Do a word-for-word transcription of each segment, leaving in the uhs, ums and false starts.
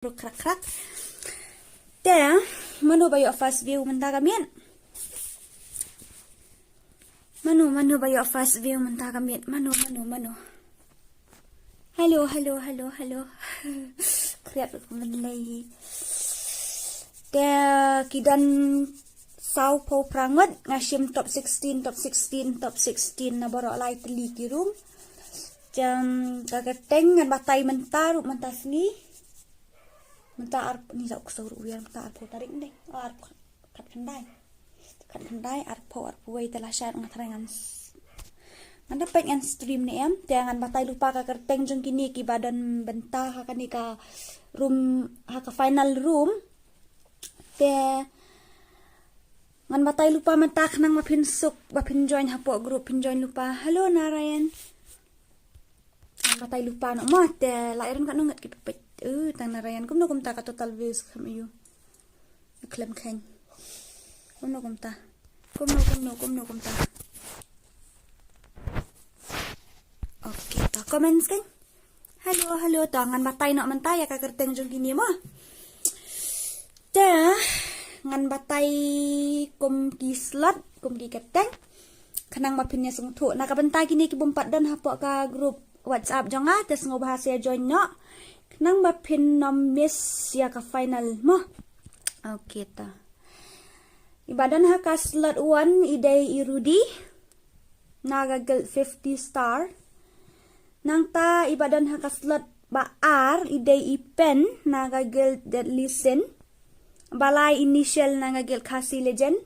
Ruk krak krak. Te, mano ba ïoh first view mynta ka miet? Mano, mano ba ïoh first view mynta ka miet? Mano, mano, mano? Hello, hello, hello, hello. Kriat ruk mynlei. Te, ki don saw phew phra ngut, nga shim top sixteen, top sixteen, top sixteen na baroh lai tylli ki room. Jam ka kyrteng ngan batai mynta ruh mynta sngi. Mynta ar ni sa u ksew ruh wiar mynta arphew tarik ne. Oh, arphew khatkhyndai. Khatkhyndai, arphew, arphew wei te la shad nga tharai ngan s-, ngan da peit ngan stream ne em. Te ngan batai lypa ka kyrteng jong kine kiba don bynta ha kane ka room, ha ka final room. Te ngan batai lypa mynta khnang ba phin suk, ba phin join hapoh group, phin join lypa. Hello Narayan. Ngan batai lypa noh mo, te la iron katno ngut ki peit. Uh, tang Narayan, kumno kumta ka total views kam ïoh. Khlem kheiñ. Kumno kumta. Kumno, kumno, kumno kumta. Okay, to comments kan. Hello, hello, to ngan batai noh mynta ïa ka kyrteng jong kine mo. Te ngan batai kum ki slot, kum ki kyrteng. Khnang ba phin ïa sngewthuh. Na ka bynta kine ki bym pat don hapoh ka group WhatsApp jong nga, te sngewbha sa join noh. Khnang ba phin nym miss ïa ka final mo. Okay, to. Iba don ha ka slot one i dei i Rudy. Na ka guild fifty star. Nangta iba don ha ka slot ba ar i dei i Pen na ka guild Deadly Sin. Ba lai i Nichelle na ka guild Khasi Legend.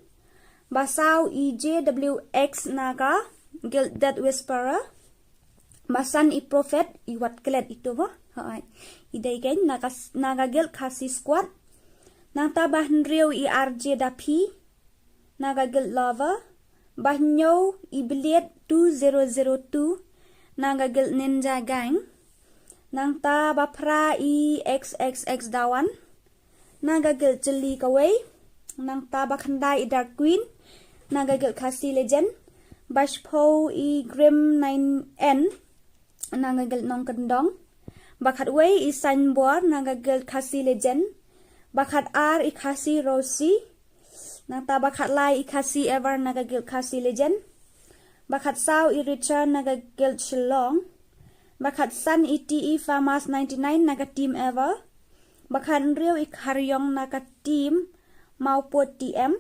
Ba saw i J W X na ka guild Death Whisperer. Ba san i Prophet, i wat klet itu mo. Hai. I dei kein na ka s-, na ka guild Khasi Squad. Nangta ba hynriew i R J Dapi na ka guild Lover. Ba hynñiew i Blade two zero zero two na ka guild Ninja Gang. Nangta ba phra i X X X Dawan na ka guild Chilli Kawei. Nangta ba khyndai i Dark Queen na ka guild Khasi Legend. Ba shiphew i Grim nine N na ka guild Nongkyndong. Ba khatwei i Saiñbor na ka guild Khasi Legend. Ba khatar i Khasi Rosie. Nangta ba khatlai i Khasi Ever na ka guild Khasi Legend. Ba khatsaw i Richard na ka guild Shillong. Ba khatsan i T E Farmers ninety-nine na ka team Ever. Ba khathynriew i Khariong na ka team Mawpud T M.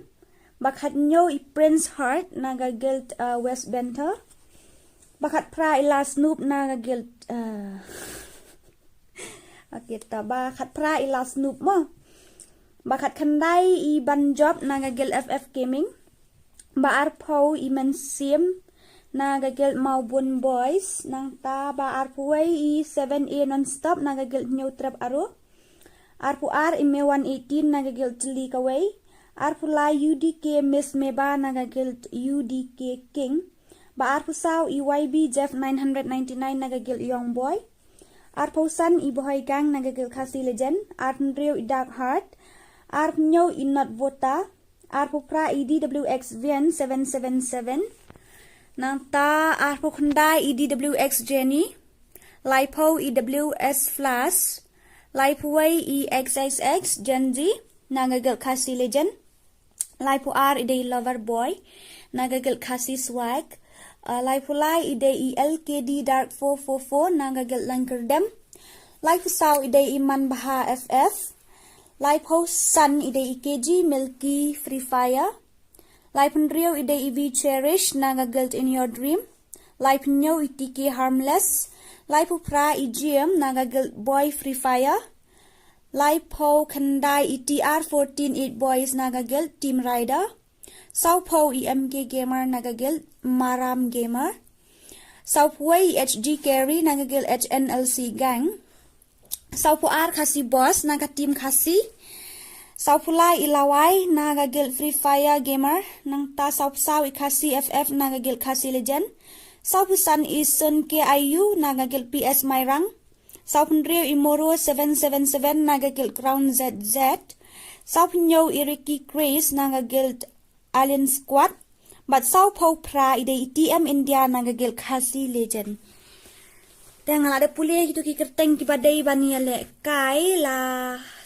Ba khathynñiew i Prince Heart na ka guild, uh, West Benther. Ba khatphra i La Snoop na ka guild, uh, okay, to ba khatphra i La Snoop mo. Ba khatkhyndai i Banjop na ka guild F F Gaming. Ba arphew i Mynsiem na ka guild Mawbun Boys. Nangta ba arphew wei i seven A Nonstop na ka guild Hynñiewtrep Aro. Arphew ar i Mewan eighteen na ka guild Chilli Kawei. Arphew lai U D K Miss Meba na ka guild U D K King. Ba arphew saw i Y B Jeff nine hundred ninety-nine na ka guild Young Boy. Arphew san i Bohoi Gang na ka guild Khasi Legend. Arphew hynriew i Dark Heart. Arphew hynñiew i Not Vota. Arphew phra i D W X Vian seven seven seven. Nangta arphew khyndai i D W X Jenny. Laiphew i W S Flash. Laiphew wei i X X X Gen Z na ka guild Khasi Legend. Laiphew ar i dei Lover Boy na ka guild Khasi Swag. Uh, laiphew lai i dei i L K D Dark four four four na ka guild Langkyrdem. Laiphew saw i dei i Manbha F F. Laiphew san i dei i K G Milky Free Fire. Laiphew hynriew i dei i V Cherish na ka guild In Your Dream. Laiphew hynñiew i T K Harmless. Laiphew phra i G M na ka guild Boy Free Fire. Laiphew khyndai i T R fourteen eight Boys na ka guild Team Rider. Sawphew i M K Gamer na ka guild Maram Gamer. Sawphew wei i H G Carry na ka guild H N L C Gang. Sawphew ar Khasi Boss na ka team Khasi. Sawphew lai i Lawai na ka guild Free Fire Gamer. Nangta sawphew saw i Khasi F F na ka guild Khasi Legend. Sawphew san i Sun K I U na ka guild P S Mairang. Sawphew hynriew i Moro seven seven seven na ka guild Crown Z Z. Sawphew hynñiew i Ricky Grace na ka guild Alien Squad. Bad sawphew phra i dei i T M India na ka guild Khasi Legend. Te nga la dep pule kito ki kyrteng kiba dei ban ïalehkai la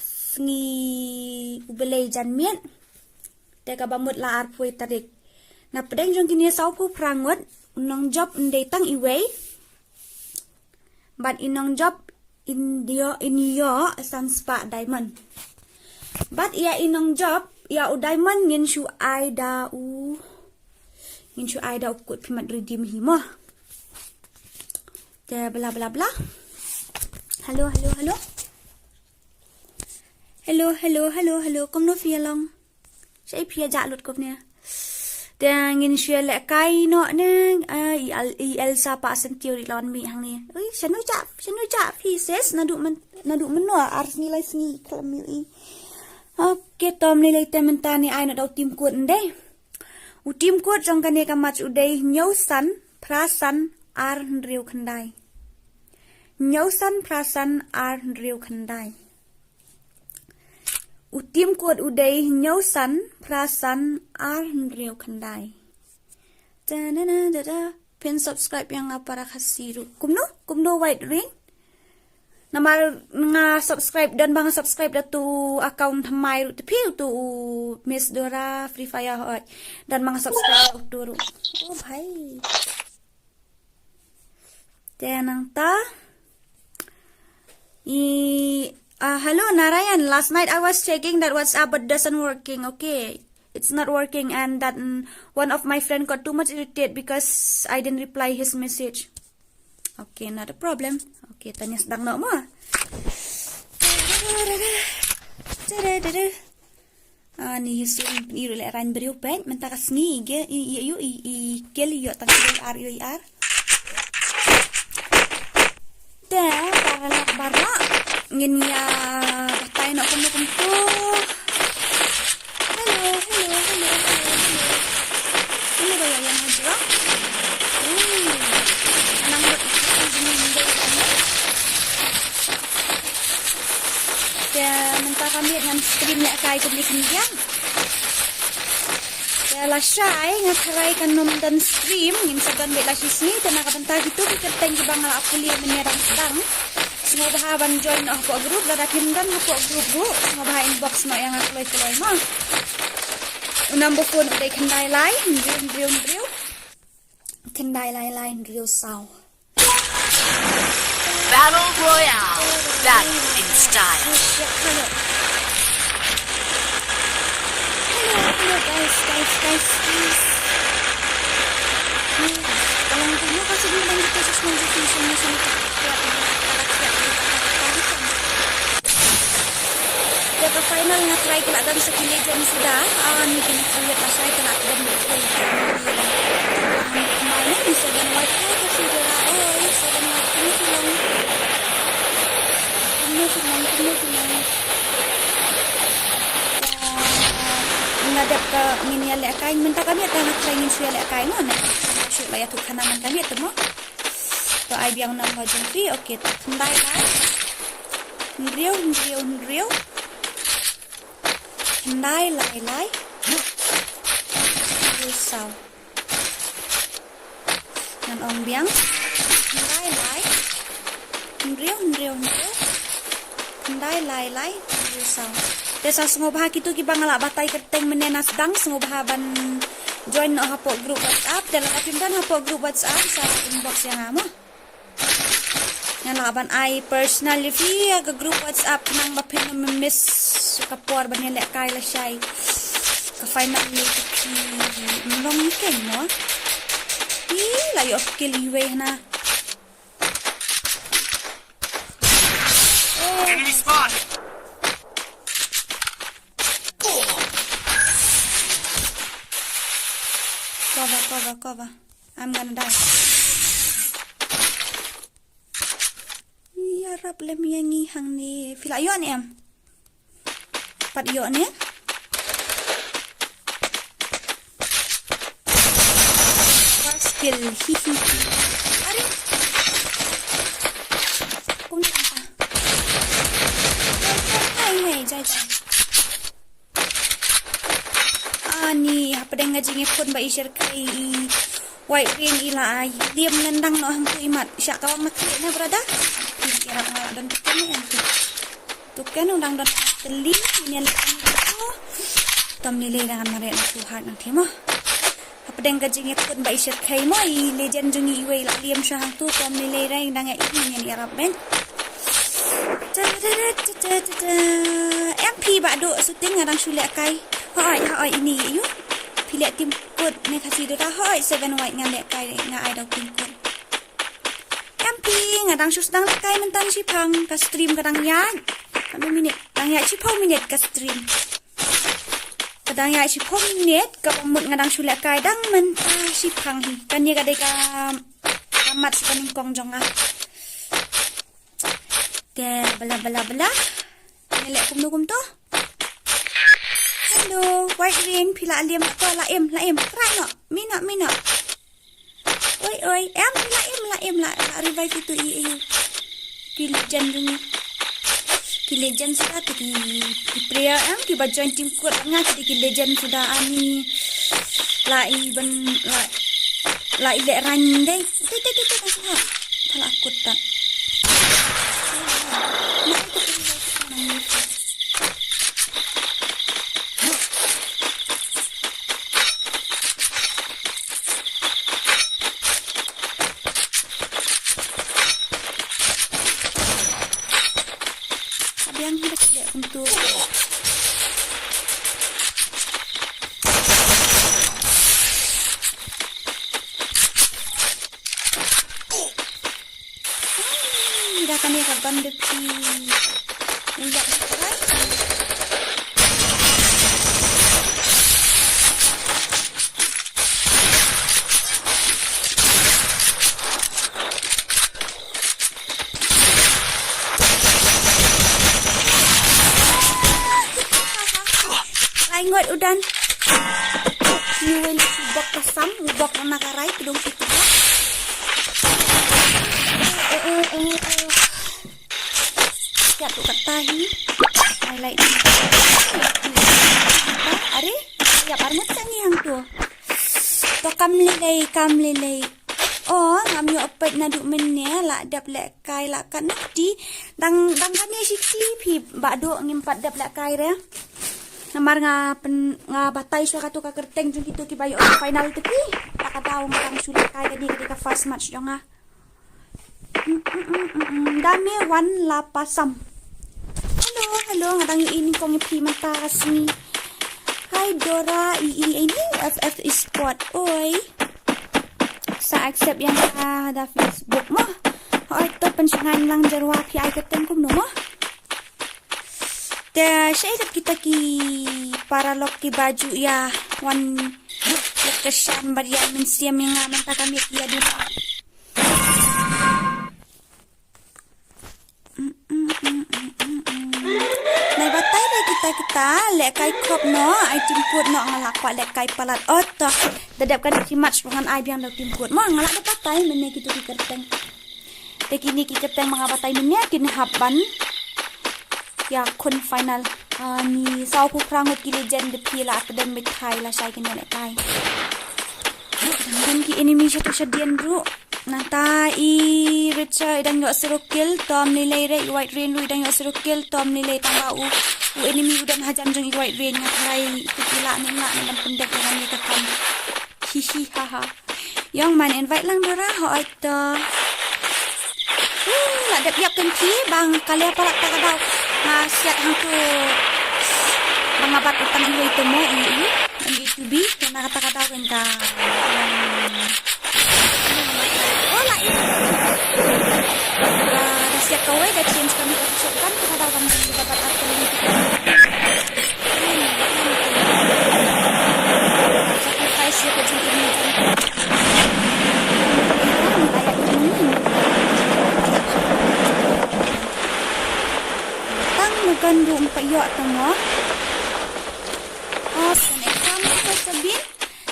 sngi u Blei janmiet. Te kaba mut la arphew tarik. Na pdeng jong kine sawphew phra ngut, u nongjop un dei tang iwei. Bad i nongjop in ïoh, in ïoh san spah diamond. Bad ïa i nongjop, ïa u diamond ngin shu ai da u, ngin shu ai da u kot phi mat redeem hi mo. Te bla bla bla. Hello, hello, hello. Hello, hello, hello, hello. Kumno phi ïa long? Shaei phi ïa jah lut kumne? Te ngin shu ïalehkai noh ne, ah, i Al-, i Elsa Pasentiu ri la wan mih hangne. Ui, shano jah, shano jah phi sis, naduh myn-, naduh mynno ar sngi lai sngi khlem mih i. Okay, to ym lei lei te mynta ngi ai noh da u tim kot ynde. U tim kot jong kane ka match u dei hynñiew san, phra san, ar hynriew khyndai. Hynñiew san, phra san, ar hynriew khyndai. U tim kot u dei hynñiew san, phra san, ar hynriew khyndai. Da da da da da. Phin subscribe ïa nga para Khasi ruh. Kumno? Kumno White Ring? Namar nga subscribe, don ba nga subscribe da tu account thymmai ruh te phi, tu u Miss Dora Free Fire hoi. Don ba nga subscribe da tu ruh. Oh bhai. Te nangta. I, uh, hello Narayan. Last night I was checking that WhatsApp but doesn't working. Okay. It's not working and that, mm, one of my friend got too much irritated because I didn't reply his message. Okay, not a problem. Okay, tanya sedang nok mo. Ani yu sin i ru le ran briew pek, mynta ka sngi i ge, i, i, i, i, i kel i ïoh tang i ar, i ar. Te, para lak baroh, ngin ïa batai noh kumno kumto. Hello, hello, hello, hello, hello. Hello, ba ïa ïa nga jrong. Hmm. Nang lut ïa ka jingim dei. Te mynta ka miet ngan stream lehkai kumne khyndiat. Te lashai nga tharai kan ym don stream, ngin sa don beit la shisngi, te na ka bynta kito ki kyrteng kiba nga la pule mynne dang sdang. Sngewbha ban join noh hapoh group, lada phim don hapoh group ruh, sngewbha inbox noh ïa nga kloi kloi mo. U number phone u dei khyndai lai, hynriew hynriew hynriew. Khyndai lai lai hynriew saw. Battle Royale. Battle in style. Hello, hello, guys, guys, guys, guys. Hmm, tolong dulu kasih bintang kita, sus, maju, sus, maju, sus. Ïa ka final nga try ka la don sa ki legend suda. Ah, ni kine ki ïa ka sai ka la don. Mai ni seven white ka ka si dera. Oh, seven white kine ki long. Kine ki long, kine ki long. Nga dep ka ngin ïa lehkai mynta ka miet, nga try ngin shu ïa lehkai mo ne. Shu la ïathuh khana man ka miet te mo. To ai biang number jong phi. Okay, to khyndai lai. Hynriew, hynriew, hynriew. Khyndai lai lai. Hynriew saw. Ngan ong biang. Khyndai lai. Hynriew, hynriew, hynriew. Khyndai lai lai, hynriew saw. Te sa sngewbha kito kiba nga la batai kyrteng mynne na sdang, sngewbha ban join noh hapoh group WhatsApp. Te lada phim don hapoh group WhatsApp sa inbox ïa nga mo. Nga lah ban ai personal ïa phi ïa ka group WhatsApp khnang ba phin ym miss ka por ban ïa lehkai lashai. Ka final ïa ka phi mlong keng mo. Ih, la ïoh kill iwei hana. Enemy spot. Cover, cover, cover. I'm gonna die. Ïarap lem ïa ngi hangne. Phi la ïoh ne em? Pat ïoh ne? First kill. Hi, hi, hi. Are. Kumne ta. Hey, hey, jai, jai. Ani, hapdeng nga jingïakhun ba i sher kai i. White Rain i la ai. Liam ngan dang noh hangtu i mat. Sha ka wang na klik na brother. Phi ïarap nga la don token ne hangtu. Token u dang don tylli. Ini la ai hangtu. Tom Lele dang ngan mareh na tu hak nang thimo. Hapdeng ka jingïakut ba i shyrkhei mo i legend jong i iwei la liam sha hangtu. Tom Lele dang dang i ini ïarap ben. Em phi ba duk shooting nga dang shu lehkai. Hoi, hoi ini ïa u. Phi leh team kut ne Khasi Dora hoi seven white nga lehkai nga ai da u team kut. Em phi nga dang shu sdang lehkai mynta shiphang ka stream ka dang ïaid. Ka minit dang ïaid shiphew minit ka stream. Ka dang ïaid shiphew minit kaba mut nga dang shu lehkai dang mynta shiphang hi. Kane ka dei ka, ka mat sha ka nyngkong jong nga. Te bla bla bla. Ngi leh kumno kumto. Hello, White Rain, phi la liam to, la im, la im. Try noh, mih noh, mih noh. Oi, oi, em, phi la im, la im, la, la revive itu i, i. Ki legend jong ngi. Ki legend suda tu ki, ki player em, kiba join team kut nga ki, ki legend suda ani. La i ban, la, la i leh rang dei. Te, te, te, te, te, te. Thala kut ta. Abiang hi dak leh kumtu. Ai, da kane ka ban da phi. Ïa. Ai ngot udan. Ni wen u bok ka sam, u bok na ka rai, kidong ki. Eh, eh, eh, eh. Siap tu kata hi. Ai lai. Are, siap armut sa ni hang tu. To kam lelei, kam lelei. Oh, ngam ïoh peit naduh mynne la dep lehkai la kat nukti. Dang, dang kane shi ti phi ba duk ngim pat dep lehkai re. Namar nga pyn, nga batai shuwa katu ka kyrteng jong kitu kiba ïoh final tu ki. Ta ka daw nga dang shu lehkai kane ka dei ka first match jong nga. Mm, mm, mm, mm, mm. Dame wan la pasam. Hello, hello, nga dang ïohi nyngkong ïa phi mynta ka sngi. Hi Dora, i, i, ini F F Esport. Oi. Sa accept ïa nga da Facebook mo. Hoi to pynshngaiñ lang jarwa phi ai kyrteng kumno mo. Te shaei kat kita ki paralok kiba ju ïa wan ïa kyrshan bad ïa mynsiem ïa nga mynta ka miet ïa duna. Nai batai da kita kita lehkai khop noh, ai tim kut noh nga la kwah lehkai palat. Oto. Da dep ka dei ki match ba ngan ai biang da tim kut. Mo nga la dep batai mynne kitu ki kyrteng. Te kine ki kyrteng ba nga batai mynne kin hap ban ïakhun final. Ani saw phew phra ngut ki legend da phi la ka dang beit thai la shai kine lehkai. Dang don ki enemy shatu shadien ruh. Nangta i Richard i dang ïoh zero kill, Tom Lele re i White Rain ruh i dang ïoh zero kill, Tom Lele tang ba u, u enemy u don hajan jong i White Rain nga tharai itu ki lah ne lah ne ban pyndep ïa kane ka kam. Hi hi ha ha. Ïong man invite lang Dora hoi to. Uh, la dep ïap kan ki bang ka leh palat ta ka daw. Nga siat hangtu. Bang nga bat utang iwei te mo i i. Ang i tubi kena kata ka daw kan ka. Oh la i. Ah, da siat kawei da change kami ka shotgun kata ka daw kan ka bat at kami. Sacrifice ïa ka jingim. Tang mukan ruh em pat ïoh tang mo. Oh, exam ko sabin.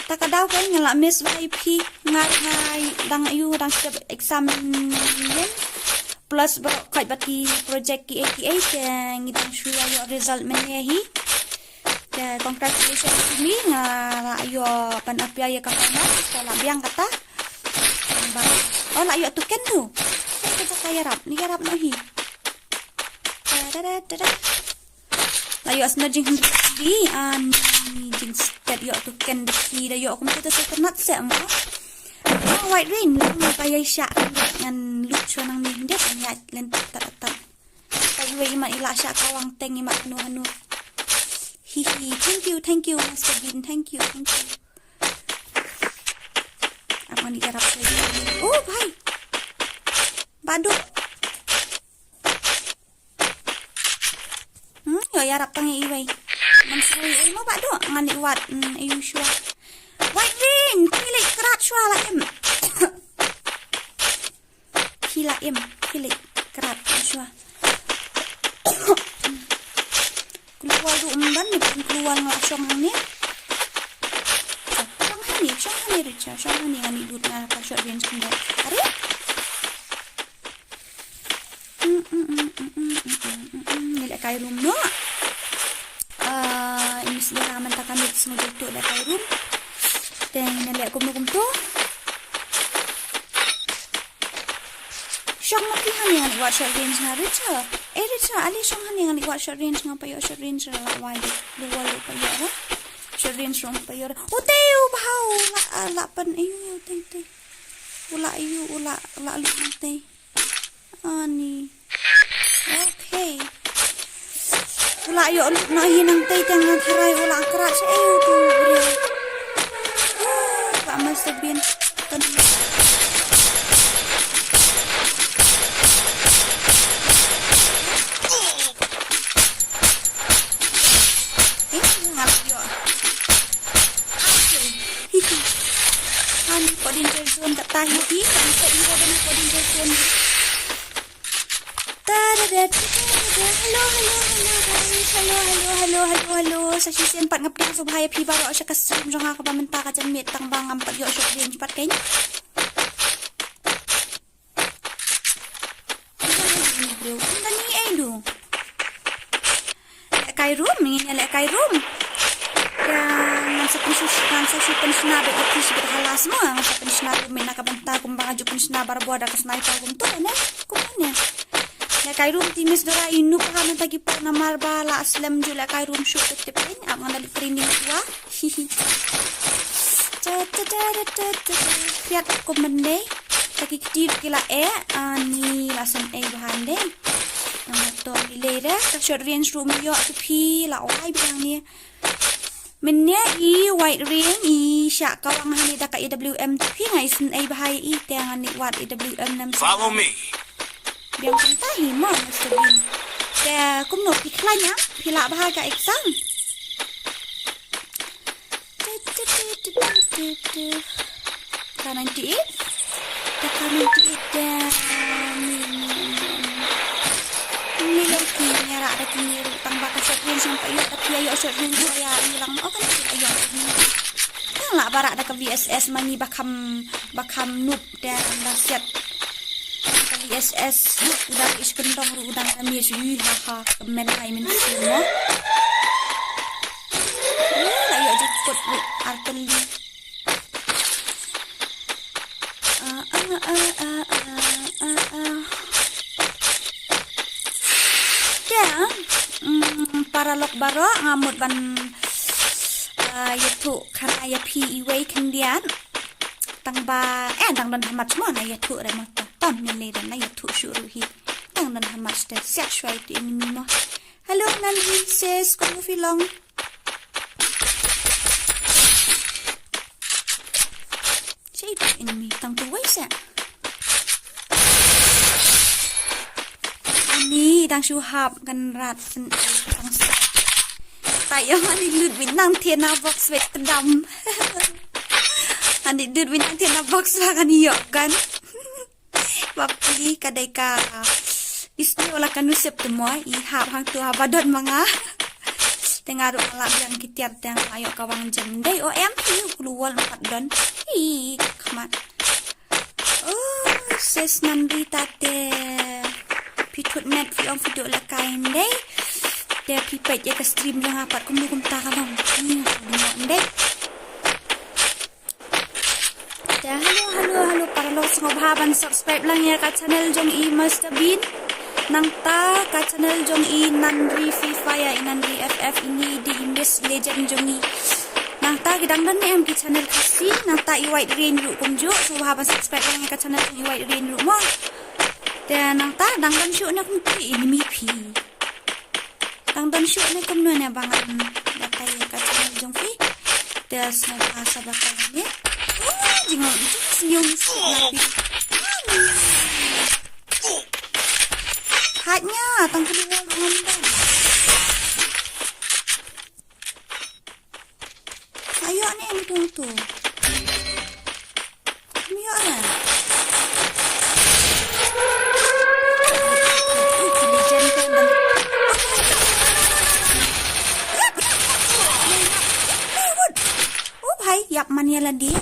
Ta ka daw kan nga la miss bha ïa phi. Nga, nga dang ïoh dang step exam ïa. Plus baroh khoit bad ki project kiei kiei te ngi dang shu ïoh result mynne hi. Te congratulations to me, nga la ïoh ban apply ïa ka final, te la biang kata. Oh, la ïoh token tu. Ka jaka ïarap, ni ïarap noh hi. Da, da, da, da, da. La ïoh sna jing hindi, an jing stet ïoh token de hi da ïoh kumta te sa kynat se mo. Oh, White Rain, lu ma ba ïa sha ngan lut shuwa nangne de kan ïa len tat tat. Ka iwei imat ila sha kawang teng imat hanu hanu. Hi hi, thank you, thank you, Master Bean, thank you, thank you. Ap ngan ïarap. Oh, bhai. Badu. Hmm, ïoh ïarap tang ïa iwei. Ngan sngewbha ïa mo Badu, ngan ïa wad, hmm, ïa u shuwa. White Rain, phi leit krat shuwa la em. Phi la em, phi leit krat shuwa. Klewal du umdan ni pun klewal nga shong hangne. Shong hangne, shong hangne Richard, shong hangne ngan ïa dud nga ka short range kumne. Are? Mm, mm, mm. Ngi lehkai room noh. Ah, ini sdang mynta ka miet sngew jatuh lehkai room. Te ngi leh kumno kumto. Shong ma phi hangne ngan ïa wad short range nga Richard. Eh Richard, ale shong hangne ngan ïa wad short range nga pa ïoh short range la wai. Lu wal pa ïoh ra. Short range rong pa ïoh ra. Utei u bhau la la pan ayu utei utei. U la ayu u la la lu utei. Ani. Okay. U la ïoh lut noh hi nangtei te nga tharai u la krat sha eh u tu u briew. Uh, ka must have been. Kan. Eh, nga la ïoh. Okay. Ani ko danger zone kata hi hi. Kan ko iro dana ko danger zone. Hello, hello, hello, guys. Hello, hello, hello, hello, hello. Sa shisien pat nga pdiang sngewbha ïa phi baroh sha ka stream jong nga kaba mynta ka janmiet tang ba ngam pat ïoh short range pat kein. Ynda ni ei du. Lehkai room, ngin ïa lehkai room. Ïa, ngan sa pynshna, ngan sa shu pynshna bad ïa phi shibit ha last mo, ngan sa pynshna room na ka bynta kumba nga ju pynshna barabor da ka sniper kumto ne. Kumne. Lehkai room te Miss Dora, i noob ha mynta ki por namar ba la slem ju lehkai room shuh tip tip pyn, ap ngan da leit training shuwa. Hihi. Cha cha cha cha cha cha. Kiat kumne. Te ki kti ki la eh, ani la san ei bha nde. Nang to mi le re, ka short range room ïoh te phi la wai biang ni. Mynne i White Rain i shah kawang hangne da ka A W M te phi nga isynei bha i te ngan ïa wad A W M nam. Follow me. Biang kumta hi mo Mister Bean. Te kumno phi khlaiñ ïa phi lah bha ka exam. Ka ninety eight. Ka ninety eight te. Ni ni ni. Ni long ki ngi rah da ki ngi ruh tang ba ka short range sngewbha ïoh da phi ïoh short range ïa i lang ma o kan phi ïoh. Tang lah ba rah da ka V S S ma ngi ba kham ba kham noob te da siat. Ka V S S u dang ish kyndong ruh u dang ka miss ui ha ha ka men hai men si mo. La ïoh ju kut ruh ar tylli. Ah, ah, ah. Te, mm, paralok baroh nga mut ban, ah, ïathuh khana ïa phi iwei khyndiat. Tang ba, eh, dang don ha match mo na ïathuh re mo ta. Tam ni le dang na ïathuh shuh ruh hi. Dang don ha match te siat shuwa ïa tu enemy mo. Hello, Nandri, sis, kumno phi long? Shei tu enemy tang tu wei sa. Ani dang shu hap kan rat sen tang sa. Ta ïa ani lut win nang thena box wet tdam. Ani lut win nang thena box la kan ïoh kan. Bapli ka dei ka. Isnio la ka nusip tu mo i hap hang tu haba don ma nga. Te nga ruh nga la biang ki tiar te nga la ïoh ka wang jem dei o em hi u kulu wol pat don. Hi khmat. Oh, sis Nandri ta te. Phi thut net phi ong phi duh lehkai ndei. Te phi peit ïa ka stream jong nga pat kumno kumta ka long. Ni nga dei. Te hello hello hello para Sngewbha ban subscribe lang ïa ka channel jong i Master Bean. Nangta ka channel jong i Nanri Free Fire, i Nanri F F, ini dei i Miss Legend jong i. Nangta ki dang don ne em ki channel Khasi, nangta i White Rain ruh kumjuh, sngewbha ban subscribe lang ïa ka channel jong i White Rain ruh mo. Te nangta dang don shuh ne kumta i Nimi Phi. Dang don shuh ne kumno ne ba ngan batai ïa ka channel jong phi. Te sngewbha sa batai ne. Oh, jingong, jingong, jingong, jingong. Hanya, tang kali wal ngam dang. Ayo ne, ni tung tu. Mio ah. Oh bhai, ïap man ïa lade.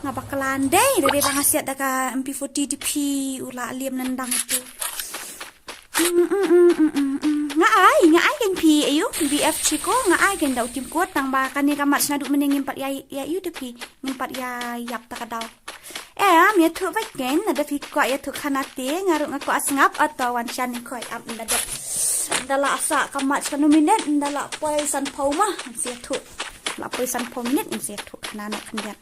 Nga bakla ndei, da dei ba nga siat da ka M P forty D P u la liam nandang tu. Nga ai, nga ai kein phi ayu, B F Chico, nga ai kein da u tim kot tang ba kane ka mat sna du mene ngim pat ïa ïa yu te phi, ngim pat ïa ïap ta ka daw. Eh, am ïa thu bait kein, na da phi kwah ïa thu khana te, nga ruh nga kwah sngap ato wan shan ni koi ap nda dep. Nda la sa ka mat sna minit, nda la poi san pau ma, nsi thu. La poi san pau minit, nsi thu khana no khyndiat.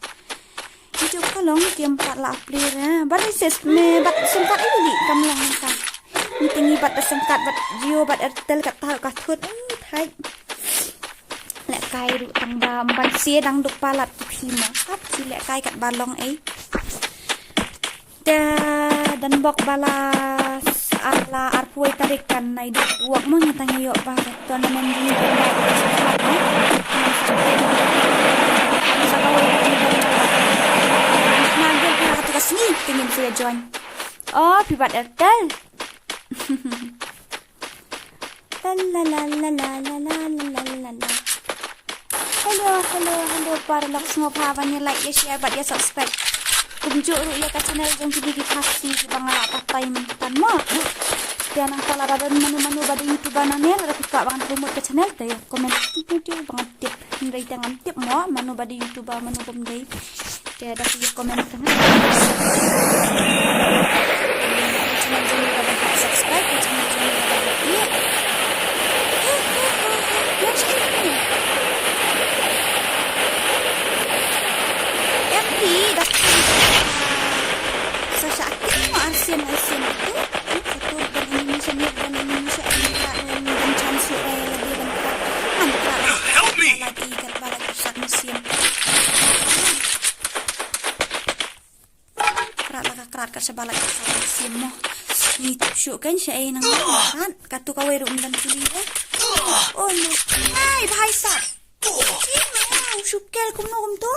Video ka long kem pat la play ra. Bad ses me bad sengkat ini di kam long ka. Ni tingi bad sengkat bad Jio bad Airtel kat tahu ka thut. Thai. Lek kai ru tang ba ban se dang duk palat ki phi ma. Ap si lek kai kat balong eh. Da dan bok bala ala arphuai tarik kan nai duk wak mo ngi tang ïoh ba tournament ni kan ba sa ka wei ni kan na gel ka tu ka sngi tingin saya join. Oh, phi bad Airtel. La la la la la la la la la la. Hello, hello, hello, paralok, sngewbha ban ïa like, ïa share bad ïa subscribe. Kumjuh ruh ïa ka channel jong kine ki Khasi kiba nga la batai mynta mo. Te nangta lada don mano mano ba dei YouTuber nangne lada phi kwah ba ngan promote ka channel te comment. Kumjuh ba ngan tip. Hynrei te ngam tip mo mano ba dei YouTuber mano bym dei. Te da phi comment te nga. Channel jong nga ba subscribe, channel jong nga ba like. Em phi da phi. Sa sha ki mo arsian arsian tu. Satu ban Indonesia ni ban Indonesia ni ban chance eh lagi ban. Help me. Lagi kat bala kat sak mesin. Krat la ka krat ka sha bala ka sha sim mo. Ni shu kan sha ei nang hat ka tu ka wei ru ngan tu ni. Oh no. Ai bhai sab. Shu kel kum no kum tu.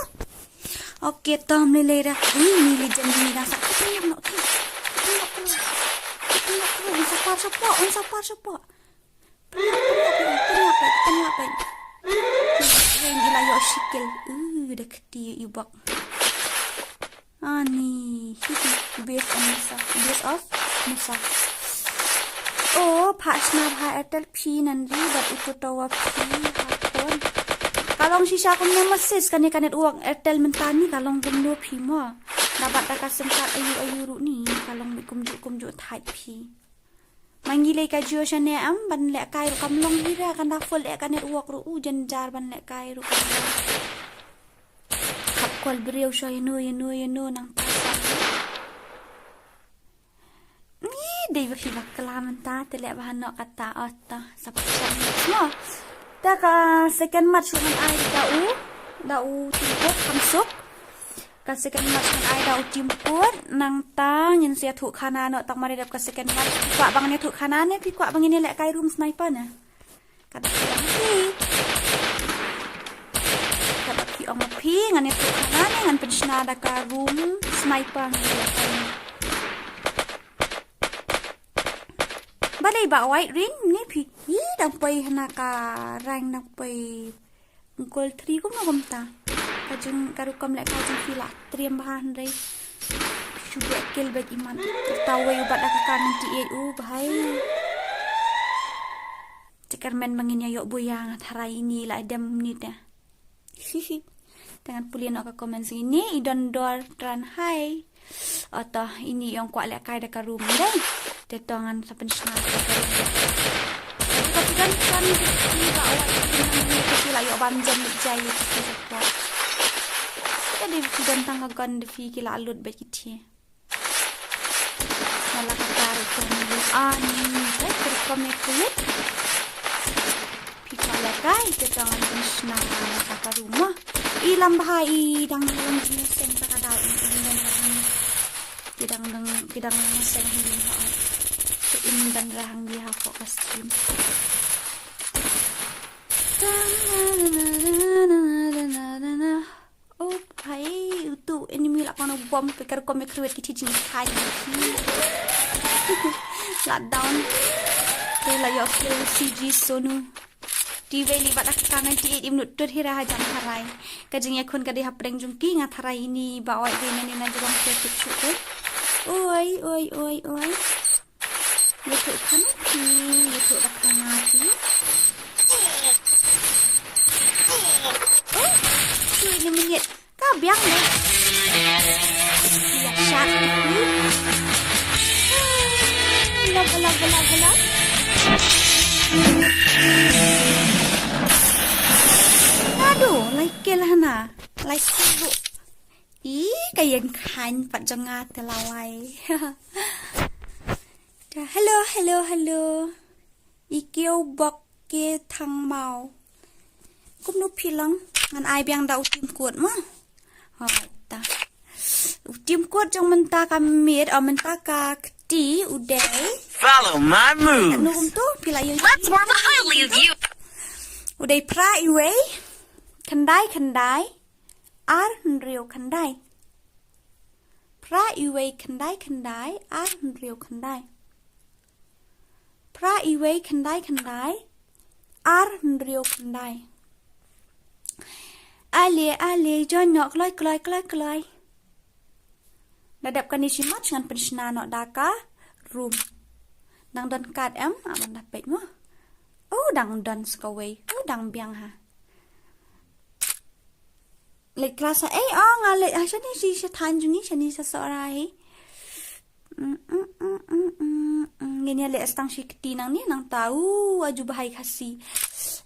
Okay, tom le le ra. Ni ni le jan ni da sa. Ni no tu. Ni no tu. Ni no tu. Ni sa par support, ni sa par support. Pynïap peit, pynïap peit, pynïap peit. Ïa ila ïoh shikel. Uh, da kti ïa i bak. Ani. Base of Musa. Base of Musa. Oh, phah shna bha Airtel phi nanri bad uto tower phi ha phone. Ka long shisha kumne message kane ka network Airtel mynta ni ka long kumno phi mo. Da bad da ka sim card ayu ayu ruh ni ka long kumjuh kumjuh thait phi. Ma ngi lei ka Jio shane am ban lehkai ruh kam long hi ra kan da full eh ka network ruh u jynjar ban lehkai ruh kam long. Khap call briew sha ïano ïano ïano nang ta sa. Ni dei ba phi bakla mynta te leh ba hano kata ot ta sa pynshai mo. Ta ka second match ruh ngan ai da u da u Tingkut Khamsuk. Ka second match ngan ai da u Tingkut nangta ngin sa ïathuh khana noh tang mar ïa dep ka second match. Phi kwah ba ngan ïathuh khana ne phi kwah ba ngin ïalehkai room sniper ne? Ka da phi ong phi. Ka da phi ong phi ngan ïathuh khana ne ngan pynshna da ka room sniper ngan ïalehkai. Balei ba White Rain ne phi? Hi dang poi hana ka rank dang poi. Goal three kumno kumta. Ka jing ka rukom leh ka jing phi la triam bha hynrei. Shu beh kill bad iman. Ta wei u bat da ka ka ninety eight u bhai. Chekermen ba ngin ïa ïoh buya nga tharai ini la dem ni te. Hihi. Te ngan pule noh ka comment jong ine, i don dor tran hai. Oto, ine i ong kwah lehkai da ka room dei. Te to ngan sa pynshna ka room. Ka phi don tang ki, ba wat ki nang ne ki la ïoh bam jam bad jai ki support. Ka dei phi don tang ka gun da phi ki la lut bad ki thie. Nga la ka kar ka ni an, eh, ka rukom eh kulit. Phi kwah lehkai, te to ngan pynshna ka rukom. I lam bha i dang long jingïaseng ta ka dau i, i dang long. I dang dang, i dang long seng hi ha. Te i dang rah hangne ha ko ka stream. Oh, bhai, utu enemy la pano bom pe kar ko me kruet ki thijing khai. La down. Te la ïoh kill C G Sonu. Ti wei li bad ak ka ngan ti im nut tut hira ha jam harai. Ka jingïakhun ka dei hapdeng jong ki, nga tharai ine i Bah Wai dei nane na jrong ke tip shu ko. Oi, oi, oi, oi. Ïathuh khana phi, ïathuh da khana phi. Oh, shu ine minit. Ka biang ne. Ïa shat phi. Love, love, love, love. Aduh, lai kill hana. Lai kill ruh. I, ka ïeng khan pat jong nga te lawai. Hello, hello, hello. I kiew bok ke thang mau. Kumno phi long, ngan ai biang da u tim kot ma. Hoi ta. U tim kot jong mynta ka miet, o mynta ka kti u dei. Follow my moves. No kumto phi la ïoh. Let's warm up. I will leave you. U dei phra iwei. Khyndai khyndai. Ar hynriew khyndai. Phra iwei khyndai khyndai, ar hynriew khyndai. Phra iwei khyndai khyndai, ar hynriew khyndai. Ale, ale, join noh kloi, kloi, kloi, kloi. Da dep kane shi match ngan pynshna noh da ka room. Dang don kat em, aman da peit mo. Oh, dang don sa kawei. Oh, dang biang ha. Leit klas ha, eh, oh, nga leit, ah, shane shi sha than jong ngi, shane sha Sohra hi. Mm, mm, mm, mm, mm, mm. Ngin ïa leit stang shi kti nangne, nangta, uh, aju bha i Khasi.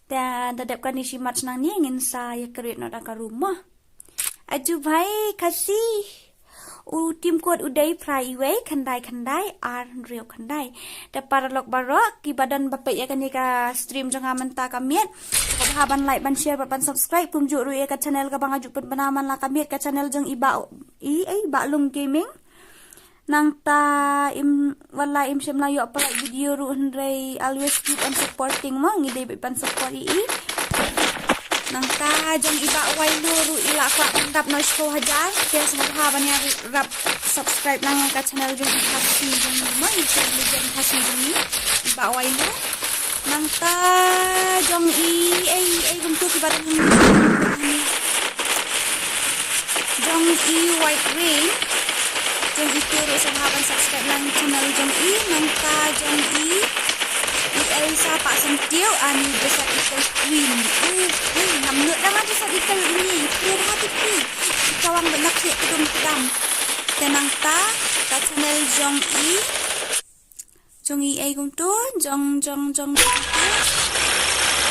Da, da dep kane shi match nangne, ngin sa ïa create noh da ka room mo. Aju bha i Khasi. U tim kot u dei phra iwei, khyndai khyndai, ar hynriew khyndai. Te paralok baroh, kiba don ba peit ïa kane ka stream jong nga mynta ka miet. Sngewbha ban like, ban share, bad ban subscribe, kumjuh ruh ïa ka channel kaba nga ju pynbna man la ka miet ka channel jong i Bah, i, i Bah Lung Gaming. Nangta im, wat la im shym la ïoh pynlait video ruh hynrei always keep on supporting mo, ngi dei beit ban support i i. Nangta jong i Bah Wailu ruh i la kwah ban dap noh shiphew hajar. Te sngewbha ban ïa rap subscribe lang ïa ka channel jong i Khasi jong i mo, i channel jong i Khasi jong i, i Bah Wailu. Nangta jong i, ei, ei, kumto kiba dang jong i White Rain. Jong i te ruh sngewbha ban subscribe lang channel jong i, nangta jong i, i Elsa Paksentiw, ani Desert Eagle Queen. U, u, ngam nud da ma Desert Eagle ini, i pru bha ti phi. I kawang ba nak kdum kdam. Te nangta ka channel jong i. Jong i ei kumto, jong, jong, jong, jong.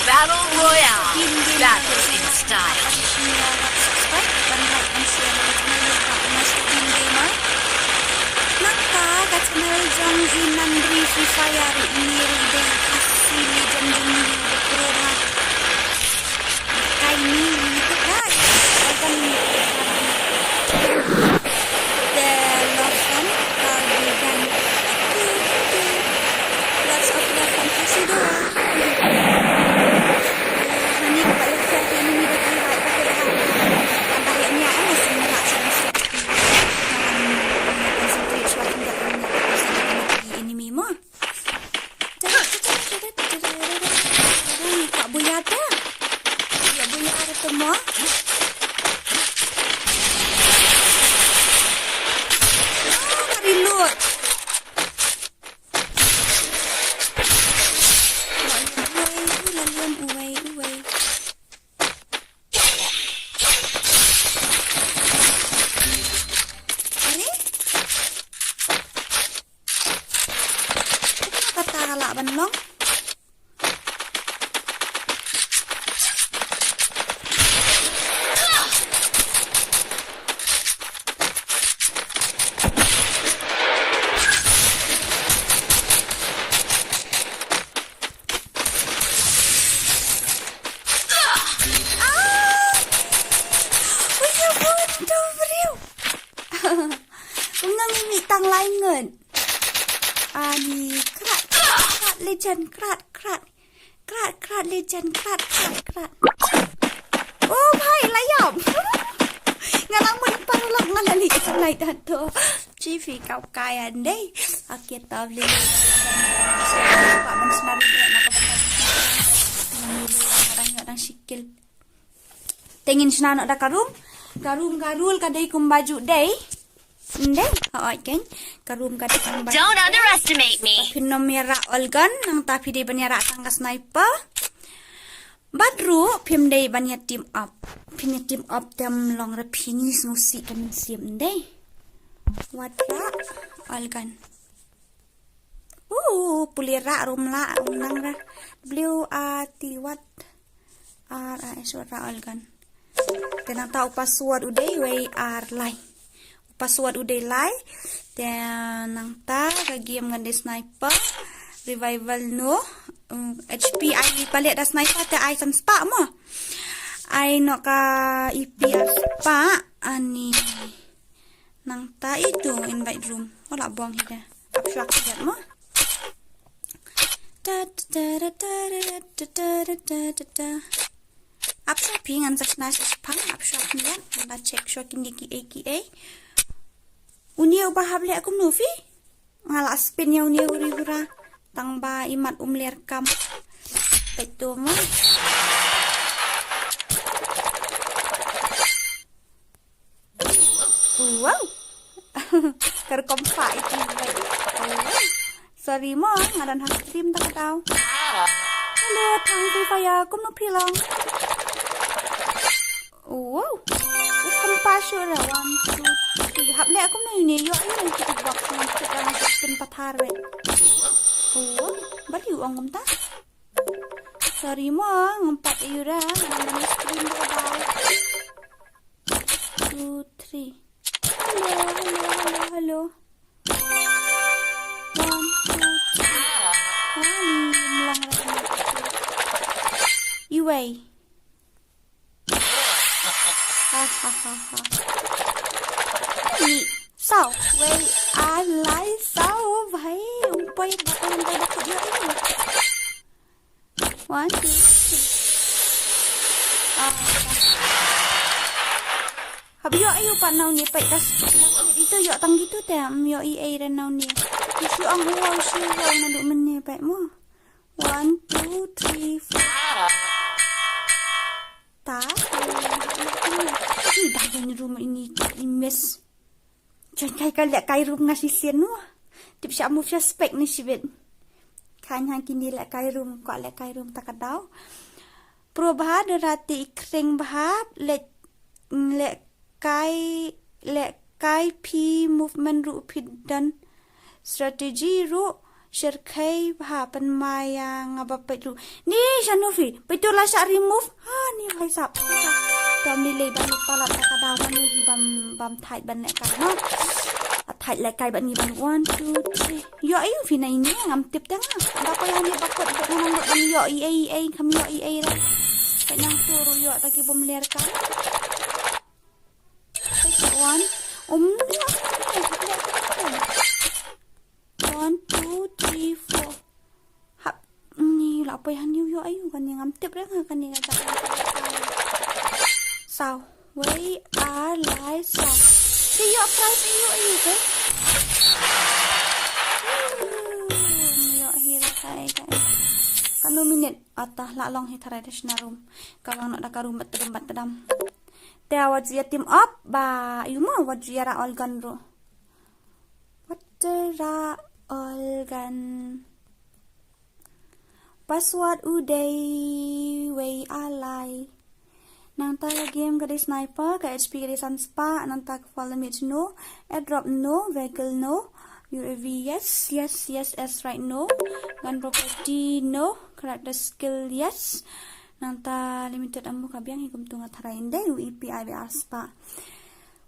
Battle Royale. Battle in style. Nangta ka channel jong i Nandri Free Fire, ini ruh dei Khasi Legend jong i, i pro ha. Kai ni, ni tu kai. Welcome. The love from Cardigan. Lots of love from Khasi Dora. Hani ko ba ïa share ka ini ni ba kai ba ka ha. Aba ïa nia em sing la sing sing. Concentrate shwa tinggal ini ni mo. Ani, krat, krat, krat, legend, krat, krat. Krat, krat, legend, krat, krat, krat. Oh, bhai, la ïap. Nga la mut i paralok, nga la leit sha lai da to. Chi phi kaw kai an dei. Ake taw le. Ba man snar ni na ka ba. Ngi le ngi dang ïoh dang shikil. Te ngin shna noh da ka room. Ka room ka rule ka dei kumba ju dei. Ndei, hooid kein. Ka room ka dei kumba ju dei. Don't underestimate me. Phin nym ïarah olgan, nangta phi dei ban ïarah tang ka sniper. Bad ruh phim dei ban ïa team up. Phin ïa team up te ym long re phi, ngi sngewsih ka mynsiem, ndei. Wat rah olgan. Uh, pule rah, rum lah, um nang rah. W A T, wat. R A S, wat rah olgan. Te nangta u password u dei wei ar lai. U password u dei lai. Te nangta ka game kan dei sniper. Revival no. Um, H P ai palet da sniper te ai san spah mo. Ai noh ka E P ar spah ani. Nangta itu invite room. Ola bong hi da. Ap shuwa ki ïat mo. Ta ta ta ta ta ta ta ta ta ta. Ap shuwa phi, ngan sa shna sha shipang, ap shuwa phi ïat. Ngan da check shuwa kine kiei kiei. Une uba hap leh kumno phi? Nga la spin ïa une huri hura. Tang ba i mat um ler kam. Peit to mo. Wow. Ka rukom pha iti. Wow. Sorry mo, nga don ha stream ta ka daw. Hello, thang Free Fire, kumno phi long? Wow. U kham pa shu ra, one, two, three. Hap leh kumno ine, ïoh ine ki box ngan check ngan check pin pathar wei. Wow. Bali u ong kumta. Sorry mo, ngam pat ïura, ngam pat stream ba ka daw. Two, three. Hello, hello, hello, hello. One, two, three. Wani mlang ra. Iwei. Ha ha ha ha. Ni, saw. Wei, ar lai, saw, bhai. Um poi ba poi ba poi ïa ini. One, two, three. Ah. Hap ïoh aïu pat na une peit das. Itu ïoh tang gitu te, ym ïoh i ei re na une. Shu ang wow, shu wow naduh mynne peit mo. One, two, three, four. Ta. Ih, dah ini room ini, ini miss. Jon kai ka lehkai room nga shisien mo. Tip sha move sha spec ni shibit. Khan hang kini lehkai room, kwah lehkai room ta ka daw. Pro bha, Dorati i kring bha, leh, lehkai, lehkai phi movement ruh phi don. Strategy ruh, shyrkhei bha, pynmaya nga ba peit ruh. Ni shano phi, peit tu la shah remove. Ha, ni bhai sap. Tam ni lei ban palat ta ka daw manu hi bam, bam thait ban lehkai no. A thait lehkai ban ni ban one, two, three. Ïoh aïu phi na ini ngam tip te nga. Ba ko ïa ni ba kot ban nang ban ïoh i ei, i ei, kham ïoh i ei ra. Peit nang tu ruh ïoh ta ki bom ler ka. Peit one. Um, ïoh. One, two, three, four. Hap, ni la poi ha New York aïu kane ngam tip re nga kane ka jaka. Saw, wei, ar, lai, saw. Te ïoh prize aïu aïu te. Ïoh hi re kai kai. Kano minit ata la long hi tharai da shna room. Ka long noh da ka room bat tdam bat tdam. Te wat ju ïa team up ba aïu mo wat ju ïa ra all gun ruh. Wat ju ra all gun. Password u dei wei ar lai. Nangta ka game ka dei sniper, ka H P ka dei san spah, nangta ka fall damage no, airdrop no, vehicle no, U A V yes, yes, yes, yes, right no, gun property no, character skill yes, nangta limited ammo ka biang hi kumtu nga tharai ndei u E P ai be ar spah.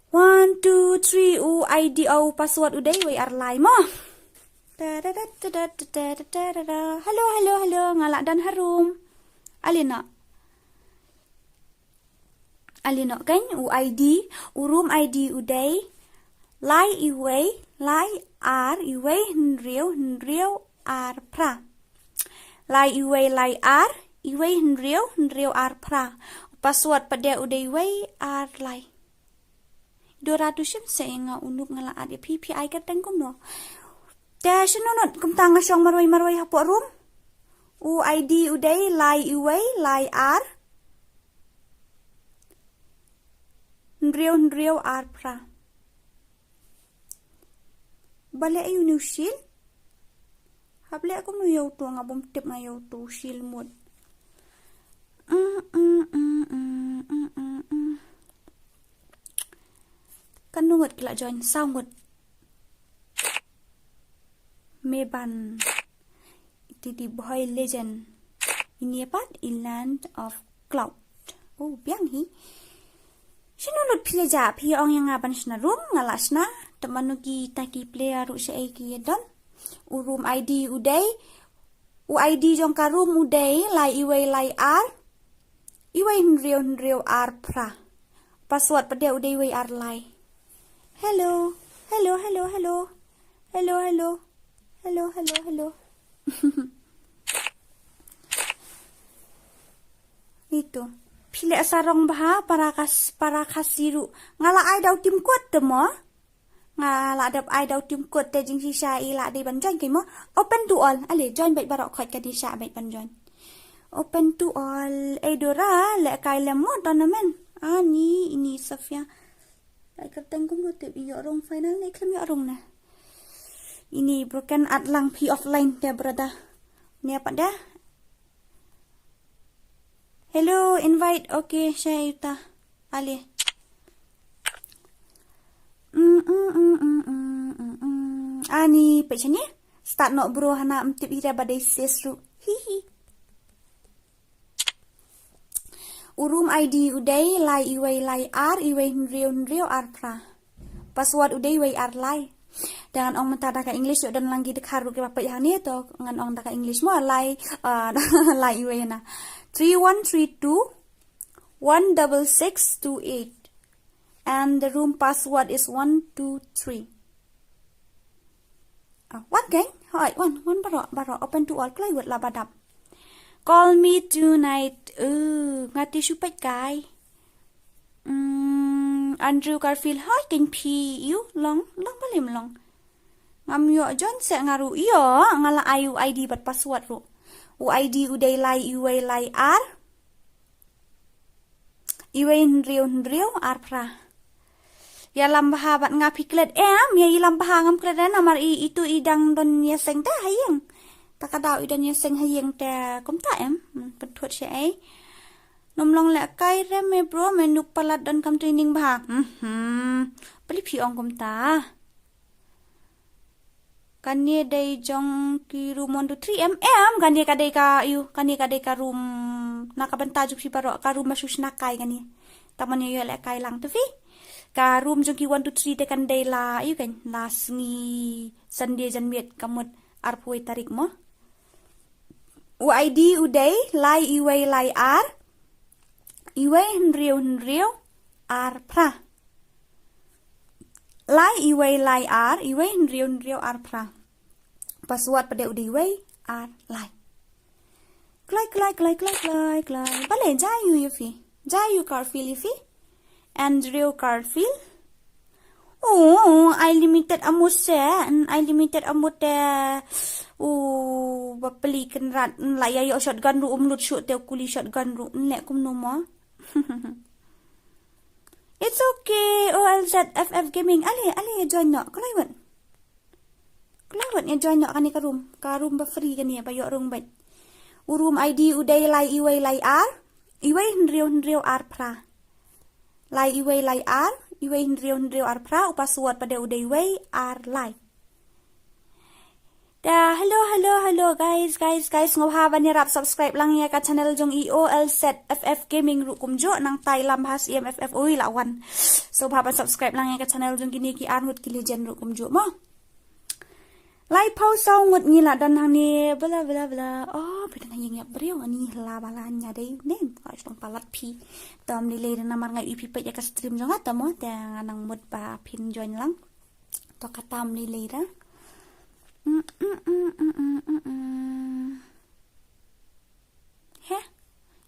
One, two, three, u I D o password u dei wei ar lai mo. Hello, hello, hello. Nga la don ha room. Alin noh. Alin noh kan u I D, u room I D u dei lai i wei, lai ar, iwei, hynriew, hynriew, ar, phra. Lai, iwei, lai, ar, iwei, hynriew, hynriew, ar, phra. Password pat de u dei iwei, ar, lai. Dora tu shim se nga unup nga la at ïa phi, phi ai kyrteng kumno. Te shano not kumta nga shong marwei marwei hapoh room. U ID u dei lai iwei lai ar. Hynriew hynriew ar phra. Ba leh aïu une u shil? Hap leh kumno ïa uto, nga bym tip nga ïa uto u shil mut. Mm, mm, mm, mm, mm, mm, mm. Katno ngut ki la join? Saw ngut. Meban. Iti dei Bhoi Legend. Ini pat i Land of Cloud. Oh, biang hi. Shano lut phi la jah, phi ong ïa nga ban shna room, nga la shna. Te mano kita ki player ruh shaei ki ïa don. U room ID u dei. U ID jong ka room u dei lai iwei lai ar. Iwei hynriew hynriew ar phra. Password pat de u dei iwei ar lai. Hello. Hello, hello, hello. Hello, hello. Hello, hello, hello. Itu. Phi leh sarong bha para Khas, para Khasi ruh. Nga la ai da u tim kot te mo. Nga la dep ai da u tim kot te jingshisha i la dei ban join keiñ mo. Open to all. Ale join beit baroh khoit ka dei shah beit ban join. Open to all. Ei Dora, lehkai lem mo tournament? Ani, ini Sofia. Ai kyrteng kumno tip, ïoh rung final ne khlem ïoh rung ne. Ini broken at lang phi offline te brother. Nia pat da. Hello, invite. Okay, share ita. Ale. Mm, mm, mm, mm, mm, mm, mm. Ani, peit shane. Start noh bro, hana ym tip hi da ba dei sis ruh. Hi hi. U room ID u dei lai iwei lai ar, iwei hynriew hynriew ar phra. Password u dei iwei ar lai. Te ngan ong mynta da ka English, ïoh don lang ki dkhar ruh kiba peit hangne, to ngan ong da ka English mo, lai, ah, lai iwei na. Three one three two one double six two eight. And the room password is one two three. Ah, wan keiñ? Hooid, wan, wan baroh, baroh, open to all, kloi wut la ba dap. Call me tonight. Uh, nga te shu peit kai. Mm, Andrew Garfield, hooid keiñ phi, ïoh long, long balei ym long. Ngam ïoh join seh nga ruh, ïoh, nga la ai u ID bad password ruh. U ID u dei lai iwei lai ar. Iwei hynriew hynriew ar phra. Ïalam bha bad nga phi klet em, ïa ïalam bha ngam klet em, namar i, itu i dang don ïaseng te ha ïing. Ta ka daw i don ïaseng ha ïing te kumta em, hmm, pynthut shaei. Nym long lehkai re me bro, me nuk palat donkam training bha. Mhm. Balei phi ong kumta? Kane dei jong ki room one two three em, em, kane ka dei ka, ïoh, kane ka dei ka room, na ka bynta jong phi baroh, ka room ba shu shna kai kane. Tang ban ïoh lehkai lang to phi. Ka room jong ki one two three te kan dei la, ïoh keiñ, la sngi Sunday janmiet ka mut arphew wei tarik mo. U ID u dei lai iwei lai ar, iwei hynriew hynriew ar phra. Lai iwei lai ar, iwei hynriew hynriew ar phra. Password pat de u dei iwei ar lai. Kloi, kloi, kloi, kloi, kloi, kloi. Balei, jia ïa u ïa phi. Jia ïa u Garfield ïa phi. Andrew Garfield. Oh, ai limited amo se, ai limited amo te. Oh, bapli kynrad, la ïa ïoh shotgun ruh um lut shuh te u kuli shotgun ruh, leh kumno mo. It's okay, O L Z F F Gaming. Ale, ale, join noh, kloi wut. Kloi wut ïa join noh kane ka room. Ka room ba free kane ba ïoh rung bad. U room ID u dei lai iwei lai ar, iwei hynriew hynriew ar phra. Lai iwei lai ar, iwei hynriew hynriew ar phra, u password pat de u dei iwei ar lai. Da, hello, hello, hello, guys, guys, guys, ngobha ban ïarap subscribe lang ïa ka channel jong i O L Z F F Gaming ruh kumjuh, nangta i Lambha C M F F, oi, la wan. So, bha ban subscribe lang ïa ka channel jong kine ki arngut ki legend ruh kumjuh mo. Laiphew saw ngut ngi la don hangne, bla, bla, bla. Oh, phi don ha ïing ïap briew, ani la ba la nya dei, ne, ka shong palat phi. Tam ni lei namar nga ïohi phi peit ïa ka stream jong nga, tamo, te nga nang mut ba phin join lang. To kata ym lei lei da. Mm, mm, mm, mm, mm, mm, mm. He?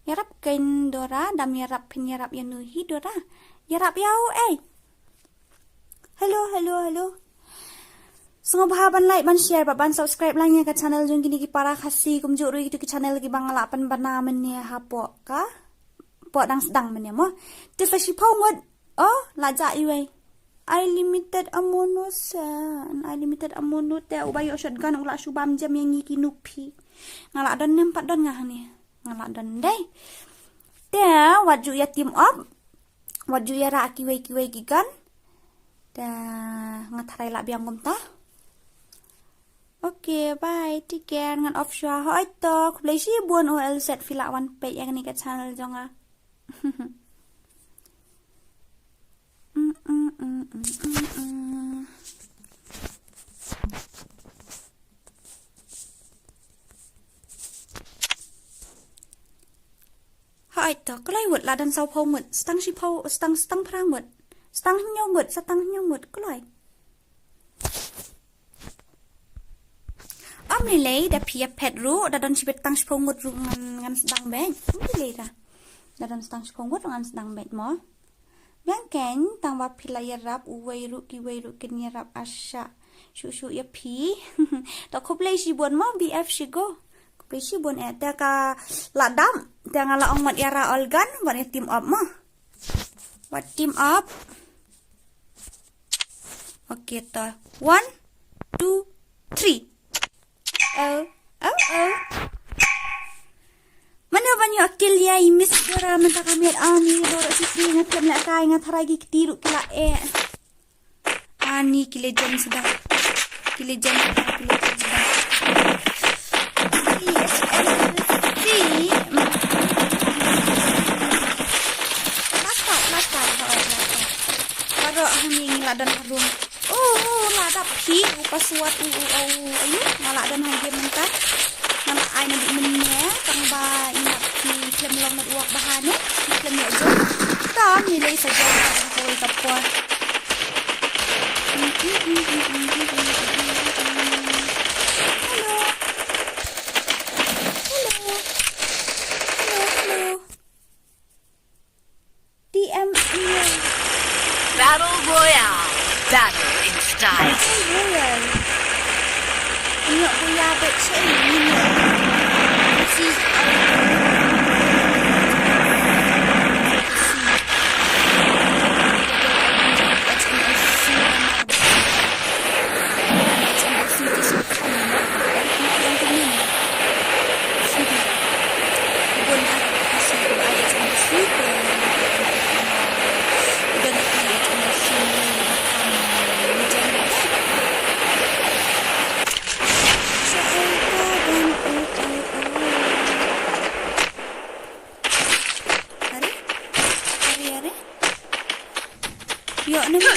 Ïarap kein Dora, dam ïarap phin ïarap ïa nu hi Dora. Ïarap ïa u ei. Hello, hello, hello. Sngewbha ban like, ban share, bad ban subscribe lang ïa ka channel jong kine ki para Khasi, kumjuh ruh ïa kitu ki channel kiba nga la pynbna mynne hapoh ka, hapoh dang sdang mynne mo. Te sa shiphew ngut. Oh, la jah iwei. Ai limited amount sen, ai limited amount te u ba ïoh shotgun u la shu bam jem ïa ngi ki noob phi. Nga la don ne ym pat don nga hangne. Nga la don dei. Te wat ju ïa team up. Wat ju ïa rah kiwei kiwei ki gun. Te nga tharai la biang kumta. Okay, bye. Take care. Ngan off shuwa. Hooid to. Khublei shibun O L Z phi la wan peit ïa kane ka channel jong nga. Mm, mm, mm, mm, mm, mm. Hooid to, kloi ngut, la don sawphew ngut, stang shiphew, stang, stang phra ngut, stang hynñiew ngut, stang hynñiew ngut, kloi. Ym lei lei, da phi ïa phet ruh, da don shibit tang shiphew ngut ruh ngan, ngan sdang beit. Ym lei lei da. Da don tang shiphew ngut ruh ngan sdang beit mo. Biang kein, tang ba phi la ïarap, uwei ruh kiwei ruh kin ïarap, asha. Shuh shuh ïa phi. To khublei shibun mo, B F Shigo. Khublei shibun eh, te ka la dam, te nga la ong wat ïa rah olgan, wat ïa team up mo. Wat team up. Okay, to. One, two, three. Oh, oh, oh. Mano ban ïoh kill ïa i Miss Dora mynta ka miet, ani Dora sisi nga tlem lehkai, nga tharai ki kti ruh ki la eh. Ani ki legend suda. Ki legend suda, ki legend suda. Yes, yes, yes. Last part, last part, last part. Baroh hangne ngi la don harum. Oh, oh, la dap phi, u password, u, u, u, ayu, nga la don ha game mynta. Nga la ai naduh mynne, tang ba i mat phi khlem long network bha ne, phi khlem ïoh jong. Tang ngi lei sa jong ka kawei ka por. Hello. Hello. Hello, hello. T M E. Battle Royale. Battle in style. Battle Royale. Ïoh buya bet shen. Si. Are? Are, are? Ïoh ne ma?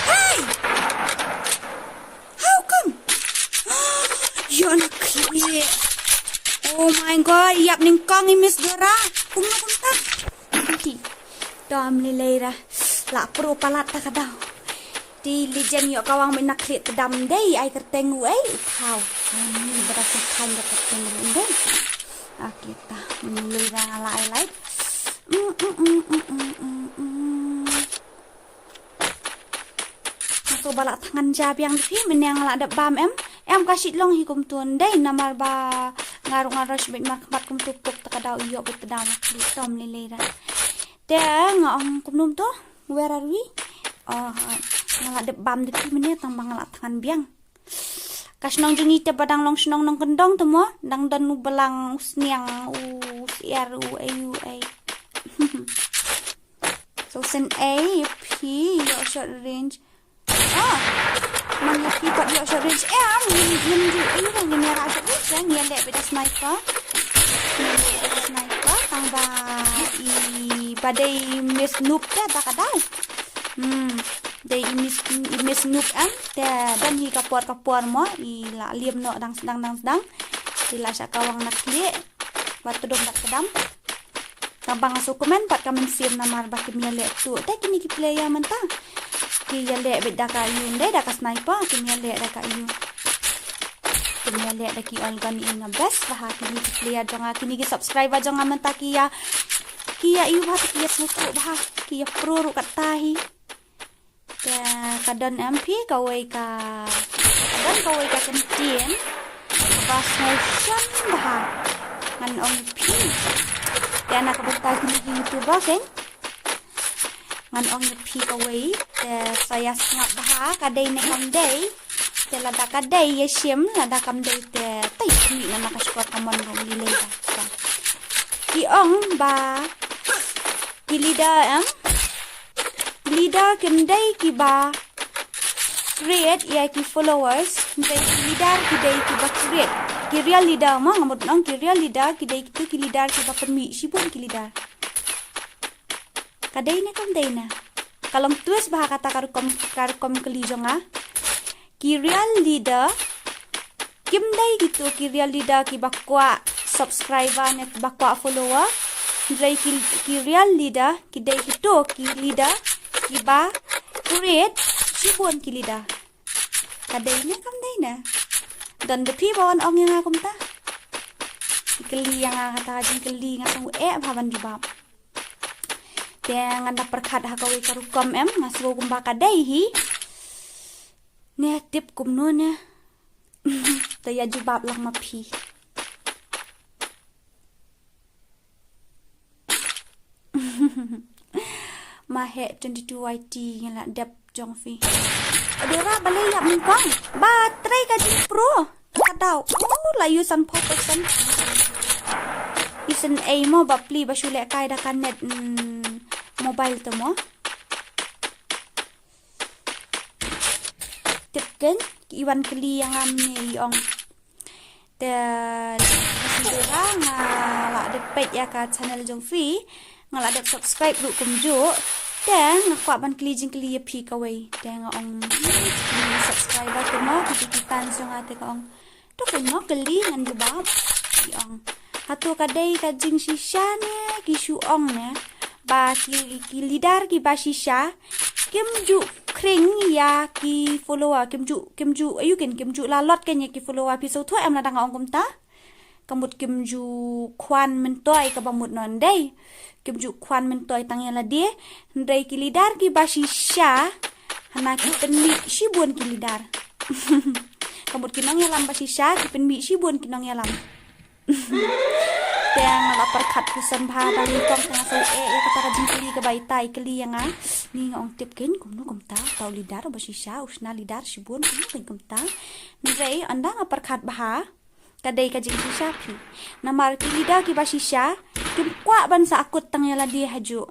Hey! How come? Ïoh na khlieh. Oh my God, ïap nyngkong i Miss Dora. Kumno kumta? Ti. Dom lei lei ra. La pro palat ta ka daw. Te legend ïoh kawang mynta khlieh te dam dei ai kyrteng u ei. Thaw. Ani ba da kyrteng u ei. Aki ta. Lei ra la ai like. Mm, mm, mm. Nga to ba la thngan ja biang phi, mynne nga la dep bam em. Em ka shit long hi kumtu ndei, namar ba nga ruh nga rush beit markhmat kumtu pok ta ka daw ïoh beit ta daw na khlieh tom lei lei ra. Te nga ong kumnum to, where are we? Oh, nga la dep bam de phi mynne tang ba nga la thngan biang. Ka shnong jong ngi te ba dang long shnong nongkyndong te mo, dang don u balang, u sniang, u syiar, u ei u ei. So sien ei phi ïoh short range. Ah. Man ïa phi pat ïoh short range. Eh, am ngin ngin ju ei ngin ïa ra short range, ngin ïa leh beit da sniper. Ngin leh beit da sniper. Tang ba i ba dei i Miss Noob te da ka dau. Hmm, dei i Miss, i Miss Noob em te don hi ka por ka por mo i la liam noh dang sdang dang sdang. I la shah kawang na khlieh. Ba tudum da ka dam. Tang ba nga shu comment pat ka mynsiem namar ba kim ïaleh tuh. Te kine ki player mynta ki ïaleh beit da ka ïu, ym dei da ka sniper, kim ïaleh da ka ïu. Kim ïaleh da ki all gun. Ïa nga best bha kine ki player jong nga, kine ki subscriber jong nga mynta ki ïa, ki ïa ïu bha, ki ïa sngewthuh bha, ki ïa pro ruh katta hi. Te ka don em phi kawei ka, ka don kawei ka kyntien kaba sngewshan bha. Ngan ong ïa phi. Te na ka bynta kine ki YouTuber keiñ, ngan ong ïa phi kawei te sa ïa sngap bha ka dei ne kam dei. Te lada ka dei ïa shim, lada kam dei te tai khmih namar ka shkor ka mon ruh ngi lei bha. Ki ong ba ki leader em, leader kim dei kiba create ïa ki followers, hynrei ki leader ki dei kiba create. Ki real leader mo, nga mut ong ki real leader ki dei kito ki leader kiba pynmih shibun ki leader. Ka dei ne kam dei ne? Ka long twist bha kata ka rukom, ka rukom kylli jong nga. Ki real leader kim dei kito ki real leader kiba kwah subscriber ne kiba kwah follower. Hynrei ki, ki real leader ki dei kito ki leader kiba create shibun ki leader. Ka dei ne kam dei ne? Don da phi ba wan ong ïa nga kumta? Kylli ïa nga kata ka jingkylli, nga sngewbha ban jubab. Te ngan da pyrkhat ha kawei ka rukom em, nga sngew kumba ka dei hi. Ne tip kumno ne? Te ïa jubab lang ma phi. Ma he twenty-two Y T ngi la dep jong phi. Adora balei ïa mungkong ba trei ka jingpro. Ka dau u la use an photo sen. Isen ei mo ba pli ba shu leh kai da ka net, mm, mobile te mo. Tip ken ki wan kylli ïa nga mynne i ong. Te Adora nga la dep peit ïa ka channel jong phi, nga la dep subscribe ruh kumjuh. Te nga kwah ban kylli jingkylli ïa phi kawei. Te nga ong, hmm, subscriber te mo, ki, ki fans jong nga te ka ong. To kumno kylli ngan jubab. Ki ong, hato ka dei ka jingshisha ne ki shu ong ne ba ki, ki leader kiba shisha kim ju khring ïa ki follower, kim ju, kim ju, ayu ken, kim ju la lot ken ïa ki follower. Phi sngewthuh em lada nga ong kumta? Ka mut kim ju khwan myntoi kaba mut non dei. Kim ju khwan myntoi tang ïa lade. Hynrei ki leader kiba shisha hana ki pynmih shibun ki leader. Ka mut ki nongïalam ba shisha ki pynmih shibun ki nongïalam. Te nga la pyrkhat pyrshang bha da nyngkong te nga sngew eh ïa kata ka jingkylli kaba itai kylli ïa nga. Ni nga ong tip ken kumno kumta, tau leader ba shisha u shna leader shibun kumno ken kumta. Hynrei ynda nga pyrkhat bha ka dei ka jingshisha phi. Namar ki leader kiba shisha kim kwah ban sa akut tang ïa lade hajuh.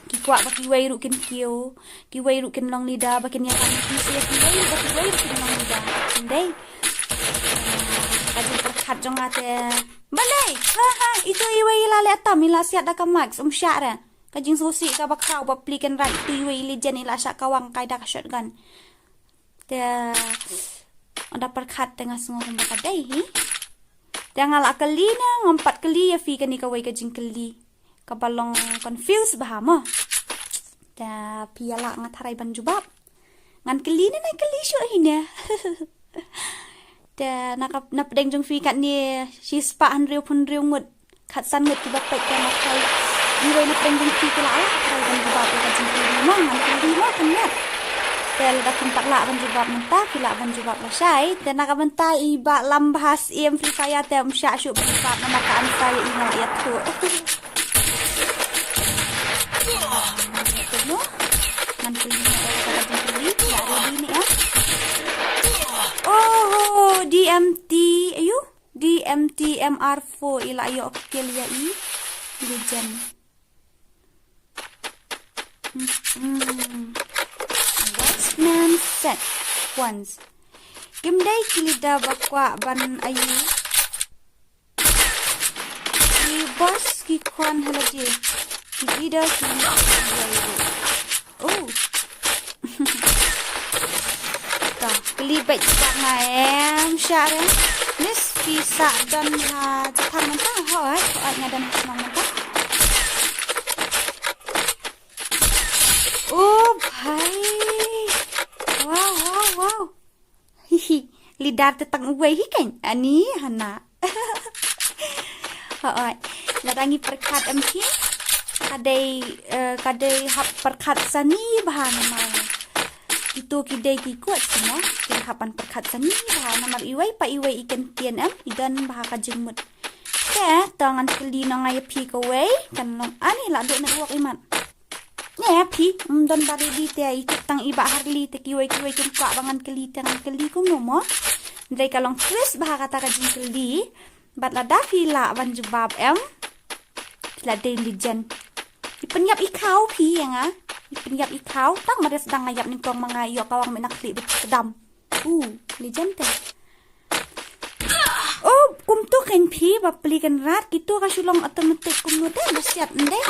Ki kwah ba kiwei ruh kin kiew, kiwei ruh kin long leader, ba kin ïalam ïa ki, sa ïa kiwei ruh, ba kiwei ruh kin long leader. Kin dei ka jingpyrkhat jong nga te. Balei? Ha ha, ito iwei i la leh tam, i la siat da ka mic, um shah re. Ka jingsngewsih kaba khraw ba pli kynrad, ito iwei i legend i la shah kawang kai da ka shotgun. Te ynda pyrkhat te nga sngew kumba ka dei hi. Te nga la kylli ne ngam pat kylli ïa phi kane kawei ka jingkylli kaba long confuse bha mo. Te phi ïa lah nga tharai ban jubab. Ngan kylli ne nai kylli shuh hi ne. Te na ka, na pdeng jong phi katne shispah hynriewphew hynriew ngut. Khatsan ngut kiba peit ka na kai. Iwei na pdeng jong phi ki la lah tharai ban jubab ïa ka jingkylli mo, ngan kylli mo, kan ïa. Te lada kim pat lah ban jubab mynta, phi lah ban jubab lashai. Te na ka bynta i Bah Lam Bha Syiem Free Fire te um shah shuh ban jubab namar ka answer ïa i nga la ïathuh. Te mo, ngan kylli mo ïa ka jingkylli, ïa ready ne em. Oh, D M T, ayu? D M T M R four i la ïoh kill ïa i. Legend. Mm-mm. Wise man said once. Kim dei ki leader ba kwah ban ayu. Ki Bos ki khwan halade. Ki gida ki. Oh. Ta, kli bek bak nga em share. Miss pisa don ha jatang menta ho eh. Ho eh nga don ha jatang menta. Oh bhai. Wow wow wow. Hihi, lidar te tang uwei hi kein. Ani hana. Hooid. Lada ngi pyrkhat em ki. Ka dei, eh, ka dei hap pyrkhat sani bha namar. Kito ki dei ki kot sini. Ki hap ban pyrkhat sani bha namar iwei pa iwei i kyntien em. I don bha ka jingmut. Te, to ngan kylli noh nga ïa phi kawei. Kan long ani la duk network imat. Ne phi, mm, don ba ready te i tip tang i ba harli te kiwei kiwei kin kwah ba ngan kylli te ngan kylli kumno mo. Ndrei ka long twist bha kata ka jingkylli. Bad lada phi lah ban jubab em. Phi la dei legend. I pynïap i khaw phi ïa nga. I pynïap i khaw tang ma dei sdang nga ïap nyngkong ma nga ïoh kawang me na khlieh bad kdam. U, legend te. Oh, kumto kein phi ba pli kan rat kito ka shu long automatic kumno te ba siat nde.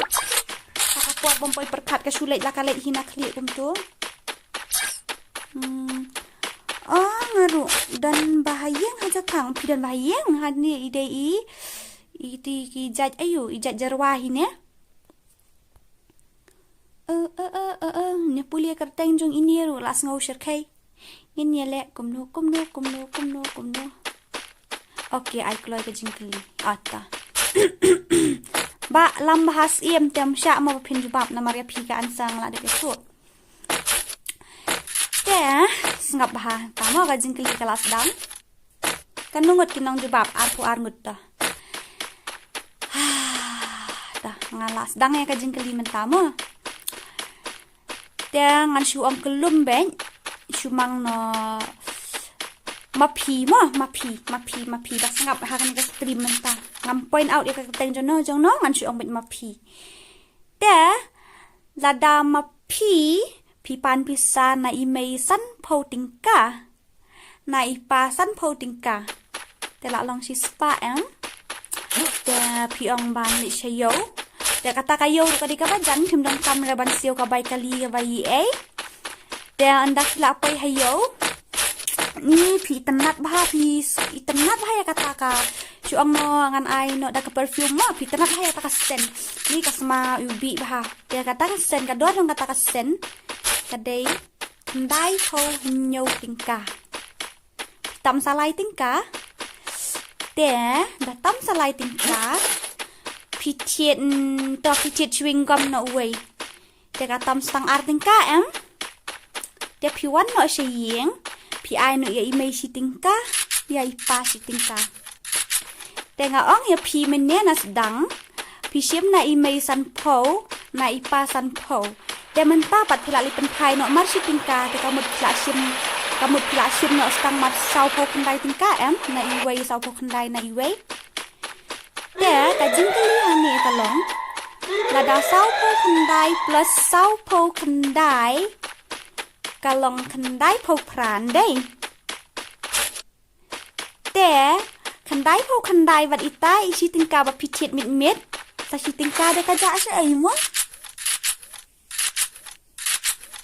Ka por bom poi pyrkhat ka shu leit la ka leit hi na khlieh kumto. Hmm. Oh, nga ruh don ba ha ïing ha jatang phi don ba ha ïing ha ni i dei i. I ti ki jait ayu, i jait jarwa hi ne. Eh, eh, eh, eh, eh, ne pule kyrteng jong ini ruh la sngew syrkhei. Ngin ïa leh kumno, kumno, kumno, kumno, kumno. Okay, ai kloi ka jingkylli. Ata. Ba lam ba has iem tem sha ma ba phin jubab namar ïa phi ka answer la dep ïathuh. Te, sngap bha. Tamo ka jingkylli ka la sdang. Katno ngut ki nongjubab, arphew ar ngut ta. Ta, nga la sdang ïa ka jingkylli mynta mo. Te ngan shu ong kyllum beit, shu mang noh ma phi mo, ma phi, ma phi, ma phi, ba sngap ha kane ka stream mynta. Ngam point out ïa ka kyrteng jong no, jong no, ngan shu ong beit ma phi. Te, lada ma phi, phi pan pisa na i mei sanphew tyngka. Na i pa sanphew tyngka. Te la long shispah em. Te phi ong ban leit sha ïew. Te kata ka ïew ruh ka dei kaba jan phim donkam re ban siew ka bai kali ka bai ei. Te ynda phi la poi ha ïew. Ni phi itynnad bha phi itynnad bha ïa kata ka. Shu ong mo ngan ai noh da ka perfume mo phi itynnad bha ïa kata ka scent. Ni ka sma u bih bha. Te kata ka scent ka dor jong kata ka scent. Ka dei. Khyndai phew hynñiew tyngka. Tam sa lai tyngka. Te, da tam sa lai tyngka. Phi thied, mm, to phi thied chewing gum noh uwei. Te ka tam sa tang ar tyngka em. Te phi wan noh sha ïing. Phi ai noh ïa i mei shi tyngka. Ïa i pa shi tyngka. Te nga ong ïa phi mynne na sdang, phi shim na i mei sanphew, na i pa sanphew. Te mynta pat phi la leit pynphai noh mar shi tyngka, te ka mut phi la shim, ka mut phi la shim noh stang mar sawphew khyndai tyngka em, na iwei sawphew khyndai na iwei. Te ka jingkylli hangne ka long, lada sawphew khyndai plus sawphew khyndai, ka long khyndaiphew phra ndei. Te, khyndaiphew khyndai bad ita i shi tyngka ba phi thied mit mit. Sa shi tyngka da ka jah sha ei mo.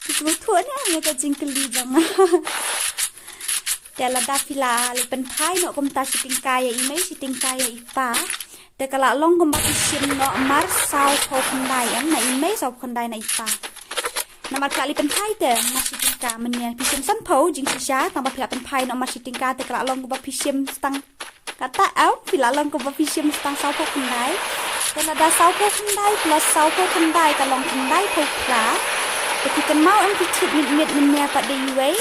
Phi sngewthuh ne em ïa ka jingkylli jong nga. Te lada phi la leit pynphai noh kumta shi tyngka ïa i mei shi tyngka ïa i pa. Te ka la long kumba phi shim noh mar sawphew khyndai em na i mei sawphew khyndai na i pa. Namar phi la leit pynphai te mar shi tyngka mynne phi shim sanphew jingshisha tang ba phi la pynphai noh mar shi tyngka te ka la long kumba phi shim stang. Kata em phi la long kumba phi shim stang sawphew khyndai. Te lada sawphew khyndai plus sawphew khyndai ka long khyndaiphew phra. Te phi kynmaw em phi thied mit mit mynne pat da iwei.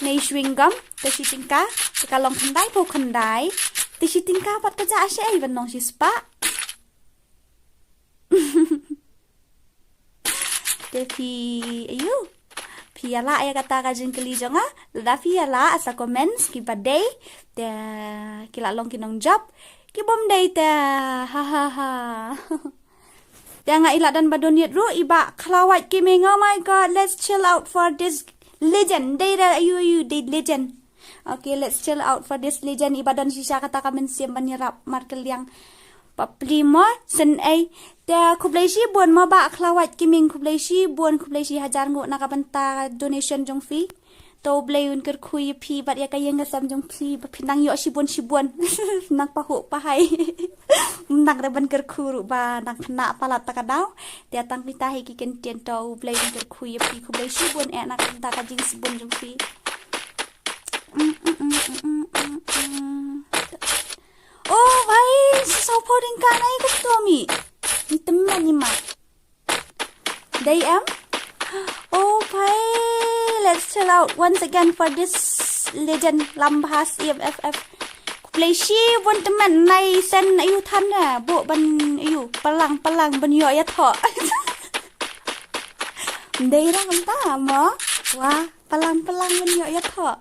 Nei chewing gum te shi tyngka te ka long khyndaiphew khyndai. Te shi tyngka pat ka jah sha ei ban long shispah. Te phi, ayu. Phi ïa lah ïa kata ka jingkylli jong nga. Lada phi ïa lah sa comments kiba dei. Te ki la long ki nongjop. Ki bym dei te. Ha ha ha. Te nga i la don ba donate ruh i Bah Khlawait Kiming. Oh my God, let's chill out for this legend. Dei re ayu ayu dei legend. Okay, let's chill out for this legend. I ba don shisha kata ka mynsiem ban ïarap markylliang. Bapli mo, sien ei. Te khublei shibun mo Bah Khlawait Kiming, khublei shibun, khublei shi hajar nguh na ka bynta donation jong phi. To U Blei un kyrkhu ïa phi bad ïa ka ïing ka sem jong phi, ba phi nang ïoh shibun shibun. Nang pahuh pahai. Nang re ban kyrkhu ruh ba nang khynnah palat ta ka daw. Te tang kita hi ki kyntien, to U Blei un kyrkhu ïa phi, khublei shibun eh na ka bynta ka jingsbun jong phi. Mm, mm, mm. Oh bhai, saw phaw tyngka nai kumto mi. Ni tymmen ni ma. Dei em? Oh bhai, let's shout out once again for this legend Lambha C M F F. Khublei shibun tymmen, nai send aïu than na, buh ban aïu, palang, palang ban ïoh ïathoh. Dei ra kumta mo. Wah, palang palang ban ïoh ïathoh.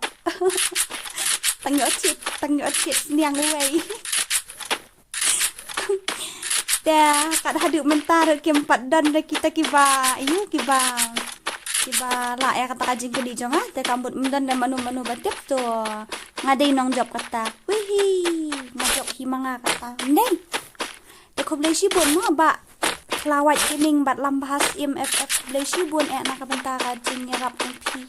Tang ïoh thied, tang ïoh thied sniang uwei. Te kat haduh mynta ruh kim pat don da kita kiba, aïu, kiba, kiba lah ïa kata ka jingkylli jong nga. Te kam mut ym don da mano mano ba tip, to nga dei nongjop kata. Wihi, nga jop hi ma nga kata. Ndei. Te khublei shibun mo Bah Khlawait Kiming bad Lambha C M F F, khublei shibun eh na ka bynta ka jingïarap jong phi.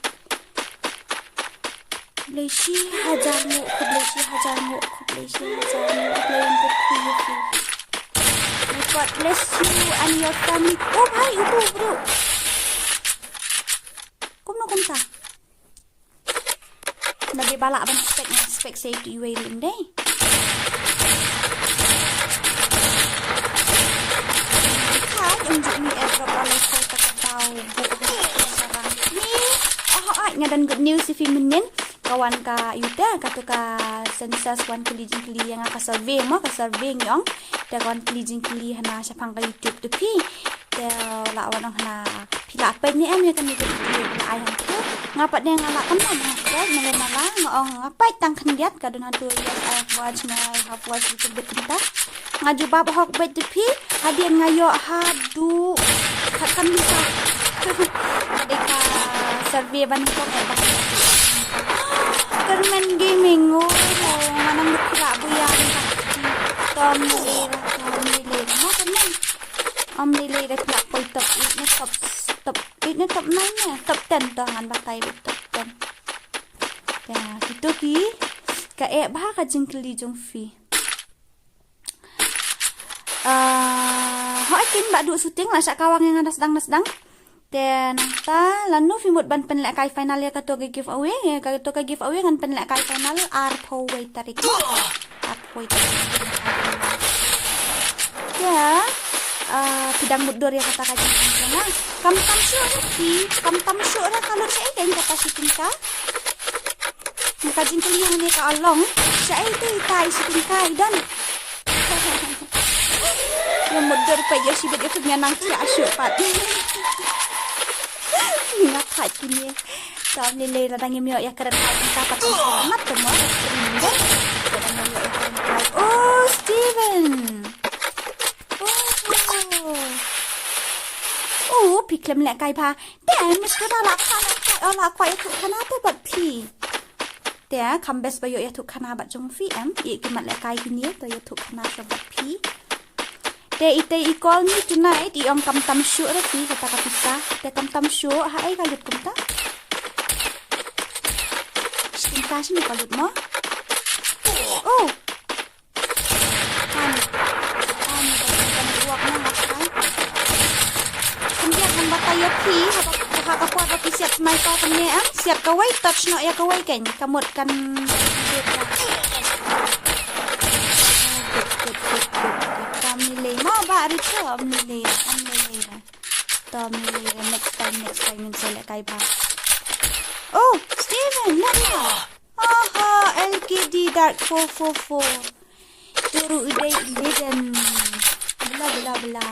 Khublei shi hajar nguh, khublei shi hajar nguh, khublei shi hajar nguh, khublei nguh, khublei nguh. May God bless you and your family. Oh bhai, utu bro. Kumno kumta? Naba ba lah ban spek, nga spek sa ïa tu iwei ruh ndei. Ka jong ju ni airdrop la lai sa ta ka daw bu ha sarang ni. Oh, oh, nga don good news ïa phi mynnin. Ka wan ka ïu te, ka tu ka census wan kylli jingkylli ïa nga, ka survey mo, ka survey ngi ong. Te ka wan kylli jingkylli hana shaphang ka YouTube tu phi. Te la wan ong hana phi la peit ne em ïa kane ka video ba la ai hangtu. Nga pat ne nga la kynmaw, nga peit, nga la, nga la, nga ong nga peit tang khyndiat, ka don hangtu, yes, I have watched, nga, I have watched little bit mynta. Nga jubab hok beit da phi, hadien nga ïoh haduh khatsan mita. Ka dei ka survey ban ko ka ba. Kermen Gaming, oh, nga nang duk khlak buya ni ka. Tom ni lei, tom ni lei. Ma Kermen. Om ni lei da khlak poi top eight ne top, top eight ne top nine ne, top ten to ngan batai beit top ten. Ya, kitu ki ka eh bha ka jingkylli jong phi. Ah, hooid kin ba duh shooting la shah kawang ïa nga da sdang da sdang. Te nangta lano phi mut ban pynlehkai final ïa kato ka giveaway, ïa kato ka giveaway ngan pynlehkai final arphew wei tarik. Arphew wei tarik. Te, ah, phi dang mutdur ïa kata ka jingkylli jong nga. Kam tam shuh re phi, kam tam shuh re, ka lut shaei kein kata shi tyngka. Ka jingkylli hangne ka long, shaei te itai shi tyngka i don. Ïa mutdur pat ïa shibit ïa phi, nga nang thiah shuh pat. Nga thait kine. Tom ni lei, lada ngim ïoh ïa ka rent high tyngka pat, mat to mo. Oh, Steven. Oh. Oh, phi khlem lehkai bha. Te, Mister da la kwah, la kwah, oh, la kwah ïathuh khana te bad phi. Te, kham best ba ïoh ïathuh khana bad jong phi em. I ki mat lehkai kine, to ïathuh khana sha bad phi. Te, i te i call me tonight, i ong kam tam shuh re phi, kata ka pisa. Te kam tam shuh, haei ka lut kumta. Shi tyngka shini ka lut mo. Oh. Kan. Kan, kan, kan, uwak na, kan. Kan ïa kan batai ïa phi, ha ka, ha ka por ba phi siat sniper kan ne, ah? Siat kawei, touch noh ïa kawei kan. Ka mut kan. Good, good, good, good, good. Kam ni lei. Ma ba ri to, am ni lei, am ni lei. To am ni lei, next time, next time, ngin sa lehkai bha. Oh, Steven, na, na. Aha, L K D Dark four four four. Turu u dei legend. Bla, bla, bla.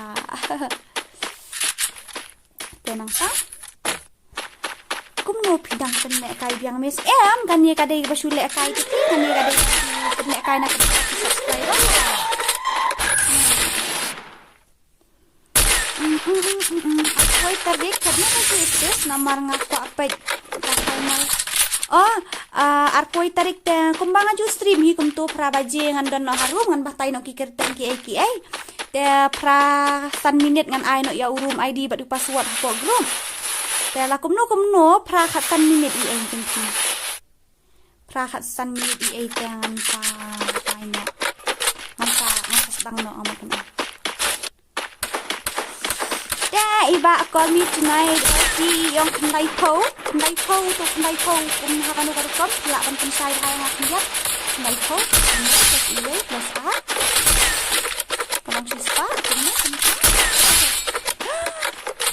Te nangta. Kumno phi dang pynlehkai biang, Miss? Em, kane ka dei ba shu lehkai te phi, kane ka dei ba shu pynlehkai na ka subscriber. Mm, mm, mm, mm, mm. Arphew tarik, katno baje ite, namar nga kwah peit ka final. Oh, ah, arphew tarik te kumba nga ju stream hi kumto phra baje ngan don noh harum ngan batai noh ki kyrteng ki ei ki ei. Te phra san minit ngan ai noh ïa u room I D bad u password hapoh group. Te la kumno kumno phra khat san minit i ei kumto. Phra khat san minit i ei te ngan sa ai noh. Ngan sa ngan sa sdang noh amat kumno. Te i ba call me tonight. Ti ong khyndai phew, khyndai phew to khyndai phew kum ha kano ka rukom lah ban pynshai bha ïa nga khyndiat. Khyndai phew, khyndai phew, plus ar. Ka long shi spah, khyndai phew.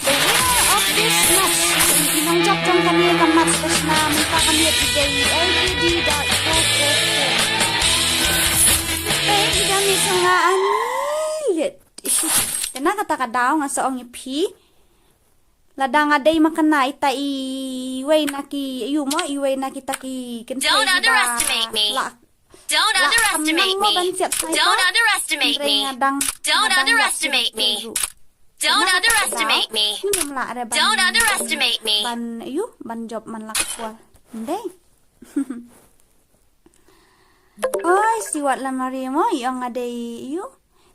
The winner of this match. I nongjop jong kane ka match ka shna mynta ka miet i dei L T D dot four four four. Te i da mi sanga ani lit. Te na kata ka daw nga sa ong ïa phi. Lada nga dei ma kane ita iwei na ki ïu mo iwei na kita ki kynthei. Don't underestimate me. Don't underestimate me. Don't underestimate me. Don't underestimate me. Don't underestimate me. Don't underestimate me. Ban ïu ban jop man lak kwal. Ndei. Oi, siwat la mari mo ïong nga dei ïu.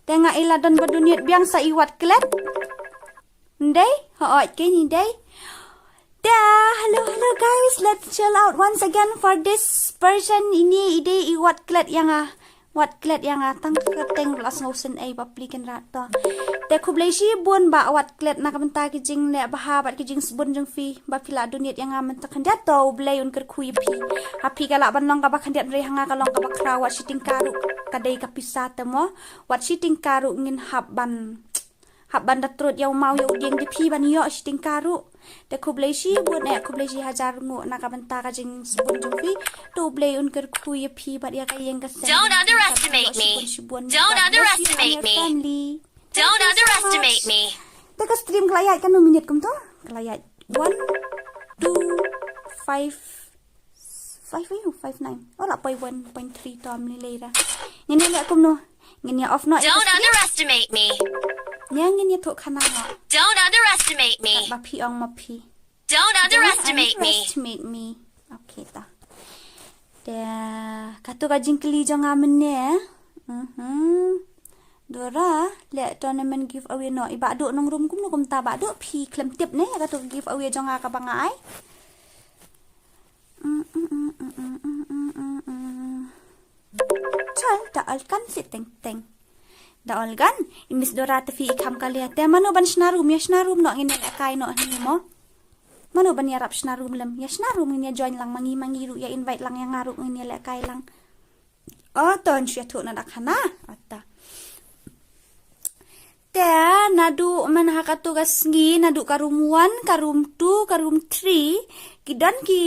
Te nga ila don ba duniat biang sa iwat klet. Ndei, hooid ke ni dei. Te, hello, hello guys, let's chill out once again for this person. Ini i dei iwat klet ïa nga. Wat klet ïa nga tang ka teng la sngew sien ei ba pli ken rat to. Te khublei shibun ba wat klet na ka bynta ki jingleh bha bad ki jingsbun jong phi ba phi la duniat ïa nga mynta khyndiat to U Blei un kyrkhu ïa phi. Ha phi ka lah ban long kaba khyndiat mrei ha nga ka long kaba khraw wat shiteng ka ruh ka dei ka pisa te mo. Wat shiteng ka ruh ngin hap ban hap ban da trud ïa u maw ïa u dieng da phi ban ïoh shiteng ka ruh. Te khublei shibun eh khublei shi hajar nguh na ka bynta ka jingsbun jong phi. To U Blei un kyrkhu ïa phi bad ïa ka ïing ka sem. Don't underestimate me. Don't underestimate me. Don't underestimate me. Te ka stream ka la ïaid kano minit kumto? Ka la ïaid one two five five ayu five nine. Oh la poi one point three to am lei ra. Ngin ïa leh kumno? Ngin ïa off noh. Don't underestimate me. Nia ngin ïa thoh khana noh. Don't underestimate me. Ba phi ong ma phi. Don't underestimate me. Underestimate me. Okay ta. Te katu ka jingkylli jong nga mynne. Mhm. Dora, leh tournament giveaway noh. I Bah Duh nongrum kumno kumta Bah Duh phi khlem tip ne katu ka giveaway jong nga kaba nga ai. Chal ta alkan si teng teng. Da olgan, i Miss Dora te phi i kham kalia te mano ban shna room ïa shna room noh ngin ïa kai noh ni mo. Mano ban ïarap shna room lem ïa shna room ngin ïa join lang mangi mangi ruh ïa invite lang ïa nga ruh ngin ïa leh kai lang. Oh ton shu ïathuh na dak hana. Ata. Te naduh man ha katu ka sngi naduh ka room one ka room two ka room three ki don ki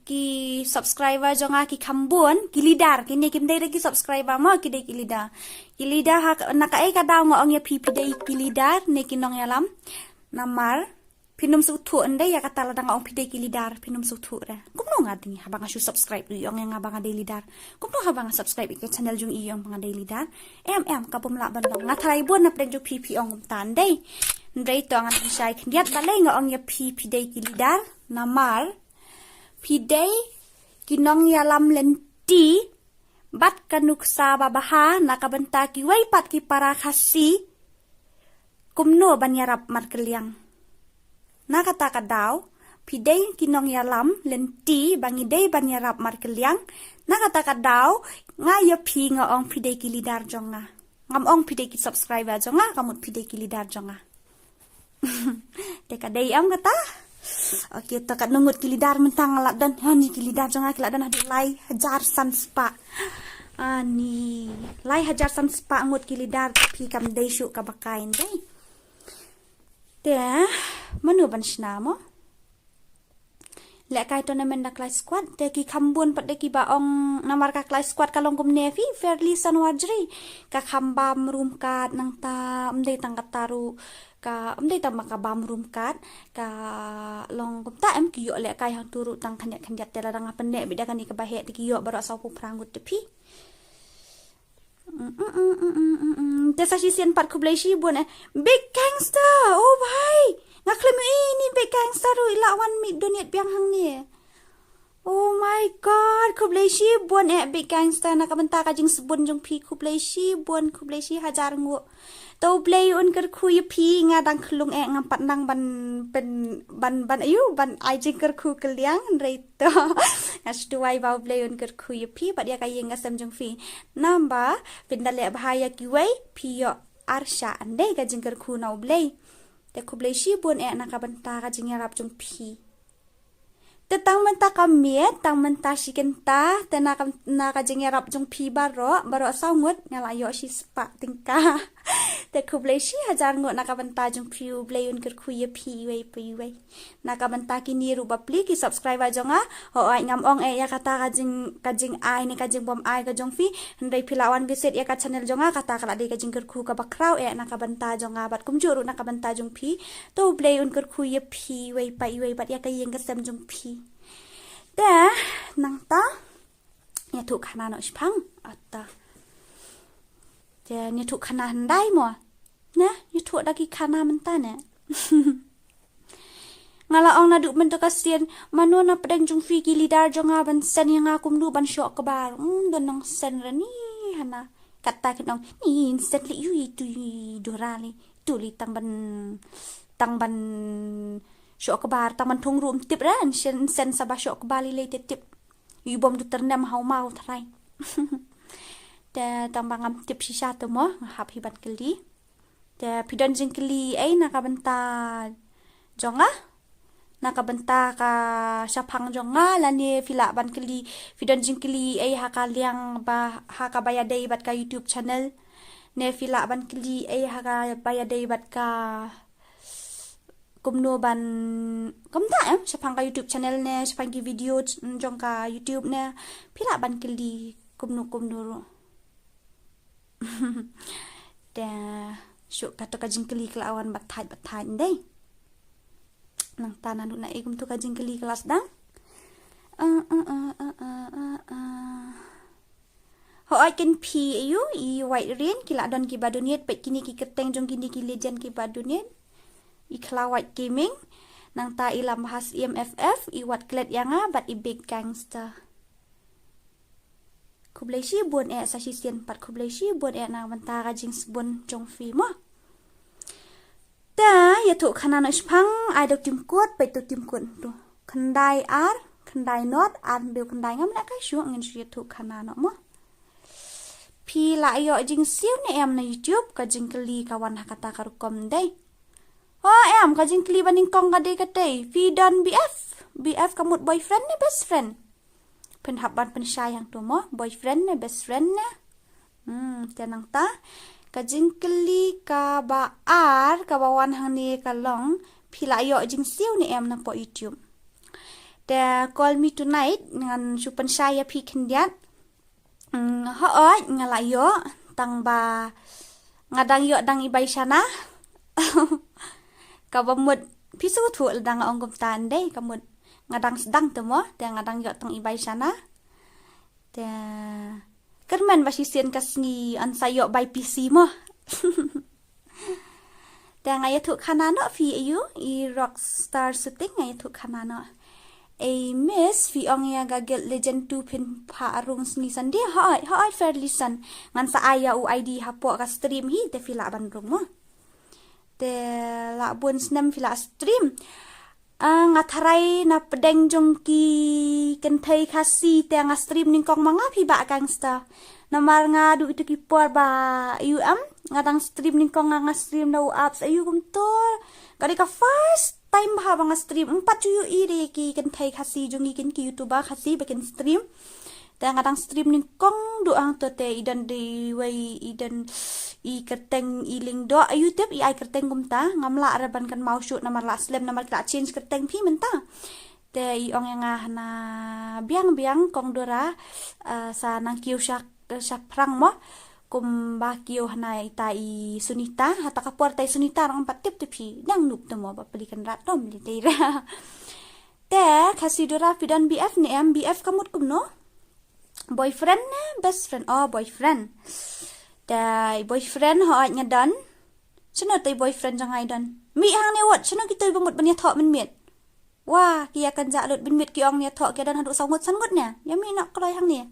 ki subscriber jong nga ki kham bun ki leader kine kim dei da ki subscriber mo ki dei ki leader. Ki leader ha na kaei ka daw nga ong ïa phi phi dei ki leader ne ki nongïalam. Namar phin ym sngewthuh ndei ïa kata lada nga ong phi dei ki leader phin ym sngewthuh re. Kumno nga dei haba nga shu subscribe ïa ong ïa nga ba nga dei leader. Kumno haba nga subscribe ïa ka channel jong i ong ba nga dei leader. Em em ka bym lah ban long nga tharai bun na pdeng jong phi phi ong kumta ndei. Ndei to ngan pynshai khyndiat balei nga ong ïa phi phi dei ki leader. Namar phi dei ki nongïalam lynti bad ka nuksa ba bha na ka bynta kiwei pat ki para Khasi. Kumno ban ïarap markylliang. Na kata ka daw phi dei ki nongïalam lynti ba ngi dei ban ïarap markylliang. Na kata ka daw nga ïa phi nga ong phi dei ki leader jong nga. Ngam ong phi dei ki subscriber jong nga ka mut phi dei ki leader jong nga. Te ka dei am kata. Okay to katno ngut ki leader mynta nga la don ha ni ki leader jong nga ki la don haduh lai hajar san spah. Ani lai hajar san spah ngut ki leader phi kam dei shuh kaba kai ndei. Te mano ban shna mo. Lehkai tournament da Clash Squad te ki kham bun pat de kiba ong namar ka Clash Squad ka long kumne phi Fairly Sanwarjri ka kham bam room kat nangta ym dei tang kata ruh ka ym dei tang ba ka bam room kat ka long kumta em ki ïoh lehkai hangtu ruh tang khyndiat khyndiat te lada nga pynneh beit da kane kaba heh te ki ïoh baroh sawphew phra ngut te phi. Te sa shisien pat khublei shibun eh. Big gangster. Oh bhai. Nga khlem ïohi ni big gangster ruh i la wan mih doniat biang hangne. Oh my God, khublei shibun eh Big Gangster na ka bynta ka jingsbun jong phi, khublei shibun, khublei shi hajar nguh. To U Blei un kyrkhu ïa phi, nga dang khlung eh, ngam pat nang ban, ban, ban, ban, ayu, ban ai jingkyrkhu kylliang, hynrei to nga shu duwai ba U Blei un kyrkhu ïa phi bad ïa ka ïing ka sem jong phi. Namar phin da leh bha ïa kiwei, phi ïoh arshah, ym dei ka jingkyrkhu na U Blei. Te khublei shibun eh na ka bynta ka jingïarap jong phi. Te tang mynta ka miet, tang mynta shi kynta, te na ka, na ka jingïarap jong phi baroh, baroh saw ngut, nga la ïoh shi spah tyngka. Te khublei shi hajar nguh na ka bynta jong phi, U Blei un kyrkhu ïa phi iwei pa iwei. Na ka bynta kine ruh bapli ki subscriber jong nga, hooid ngam ong eh ïa kata ka jing, ka jingai ne ka jingbym ai ka jong phi, hynrei phi la wan visit ïa ka channel jong nga, kata ka la dei ka jingkyrkhu kaba khraw eh na ka bynta jong nga bad kumjuh ruh na ka bynta jong phi. To U Blei un kyrkhu ïa phi iwei pa iwei bad ïa ka ïing ka sem jong phi. Te nangta ïathuh khana noh shipang. Ata. Te ïathuh khana hyndai mo. Neh, ïathuh da ki khana mynta neh. Nga la ong naduh mynta ka sien, mano na pdeng jong phi ki leader jong nga ban send ïa nga kumno ban shoh kbar. Hmm, don nang send ra ni hana. Kata kin ong, ni send leh ïa u, ïa tu, ïa Dora leh. Tu leh tang ban, tang ban shoh kbar, tang ban thung ruh ym tip ra, send, send sa ba shoh kbar leh leh te tip. Ïa u bym ju tyrnem ha u maw tharai. Te tang ba ngam tip shisha te mo, nga hap hi ban kylli. Te phi don jingkylli ei na ka bynta jong nga, na ka bynta ka shaphang jong nga, lane phi lah ban kylli, phi don jingkylli ei ha ka liang ba, ha kaba ïadei bad ka YouTube channel, ne phi lah ban kylli ei ha kaba ïadei bad ka kumno ban, kumta em, shaphang ka YouTube channel ne shaphang ki video ch-, jong ka YouTube ne, phi lah ban kylli kumno kumno ruh. Te shuh kato ka jingkylli ka la wan bad thait bad thait ndei. Nangta naduh naei kumto ka jingkylli ka la sdang. Ah, ah, ah, ah, ah, ah, ah. Hooid kin phi ïa u, i White Rain, ki la don kiba donate, peit kine ki kyrteng jong kine ki legend kiba donate. I Khlawait Gaming, nangta i Lambhas E M F F, i Wat Klet ïa nga, bad i Big Gangster. Khublei shibun eh sa shisien pat, khublei shibun eh na bynta ka jingsbun jong phi mo. Te ïathuh khana noh shipang, ai da u tim code, peit u tim code tu. Khyndai ar, khyndai not, ar hynriew khyndai, ngam lah kai shuh, ngin shu ïathuh khana noh mo. Phi la ïoh jingsiew ne em na YouTube, ka jingkylli ka wan ha kata ka rukom dei. Oh em, ka jingkylli ba nyngkong ka dei katei, phi don B F, B F ka mut boyfriend ne best friend. Phin hap ban pynshai hangto mo, boyfriend ne best friend ne. Hmm, te nangta ka jingkylli kaba ar kaba wan hangne ka long, phi la ïoh jingsiew ne em na poh YouTube. Te call me tonight, ngan shu pynshai ïa phi khyndiat. Hmm, hooid nga la ïoh, tang ba nga dang ïoh dang i bai shana. Kaba mut phi sngewthuh lada nga ong kumta ndei, ka mut nga dang sdang te mo, te nga dang ïoh tang i bai shana. Te kyrmen ba shisien ka sngi yn sa ïoh bai P C mo. Te nga ïathuh khana noh phi ïa u, i Rockstar Shooting, nga ïathuh khana noh. Ei miss, phi ong ïa ka Guild Legend two phin phah rung sngi Sunday, hooid, hooid, fairly son. Ngan sa ai ïa u I D hapoh ka stream hi, te phi lah ban rung mo. Te lah bun snem phi lah stream. Ah, nga tharai na pdeng jong ki kynthei Khasi te nga stream nyngkong ma nga phi Bah Gangster. Namar nga duh ito ki por ba ïoh em, nga dang stream nyngkong, nga, nga stream na u apps aïu kumto. Ka dei ka first time ba haba nga stream, ym pat ju ïohi de ki kynthei Khasi jong ngi, kin ki YouTuber Khasi ba kin stream. Te nga dang stream nyngkong duh hangto te i don de wei, i don i kyrteng i Lyngdoh, aïu tip, i ai kyrteng kumta, ngam lah re ban kynmaw shuh namar lah slem, namar ki lah change kyrteng phi mynta. Te i ong ïa nga hana biang biang kong Dora, eh, sa nang kiew sha, sha phrang mo. Kumba kiew hana ita i Sunita, hata ka por ta i Sunita ruh ngam pat tip te phi, dang noob te mo, ba peli kynrad tom li te ira. Te Khasi Dora, phi don B F ne em, B F ka mut kumno? Boyfriend ne best friend? Oh, boyfriend. Te boyfriend hooid nga don. Shano te boyfriend jong nga i don? Mih hangne wat, shano kito ba mut ban ïathoh mynmiet? Wa, ki ïa kynjah lut bin miet ki ong ne thoh ki don haduh saw ngut san ngut ne. Ïa mi na kloi hangne.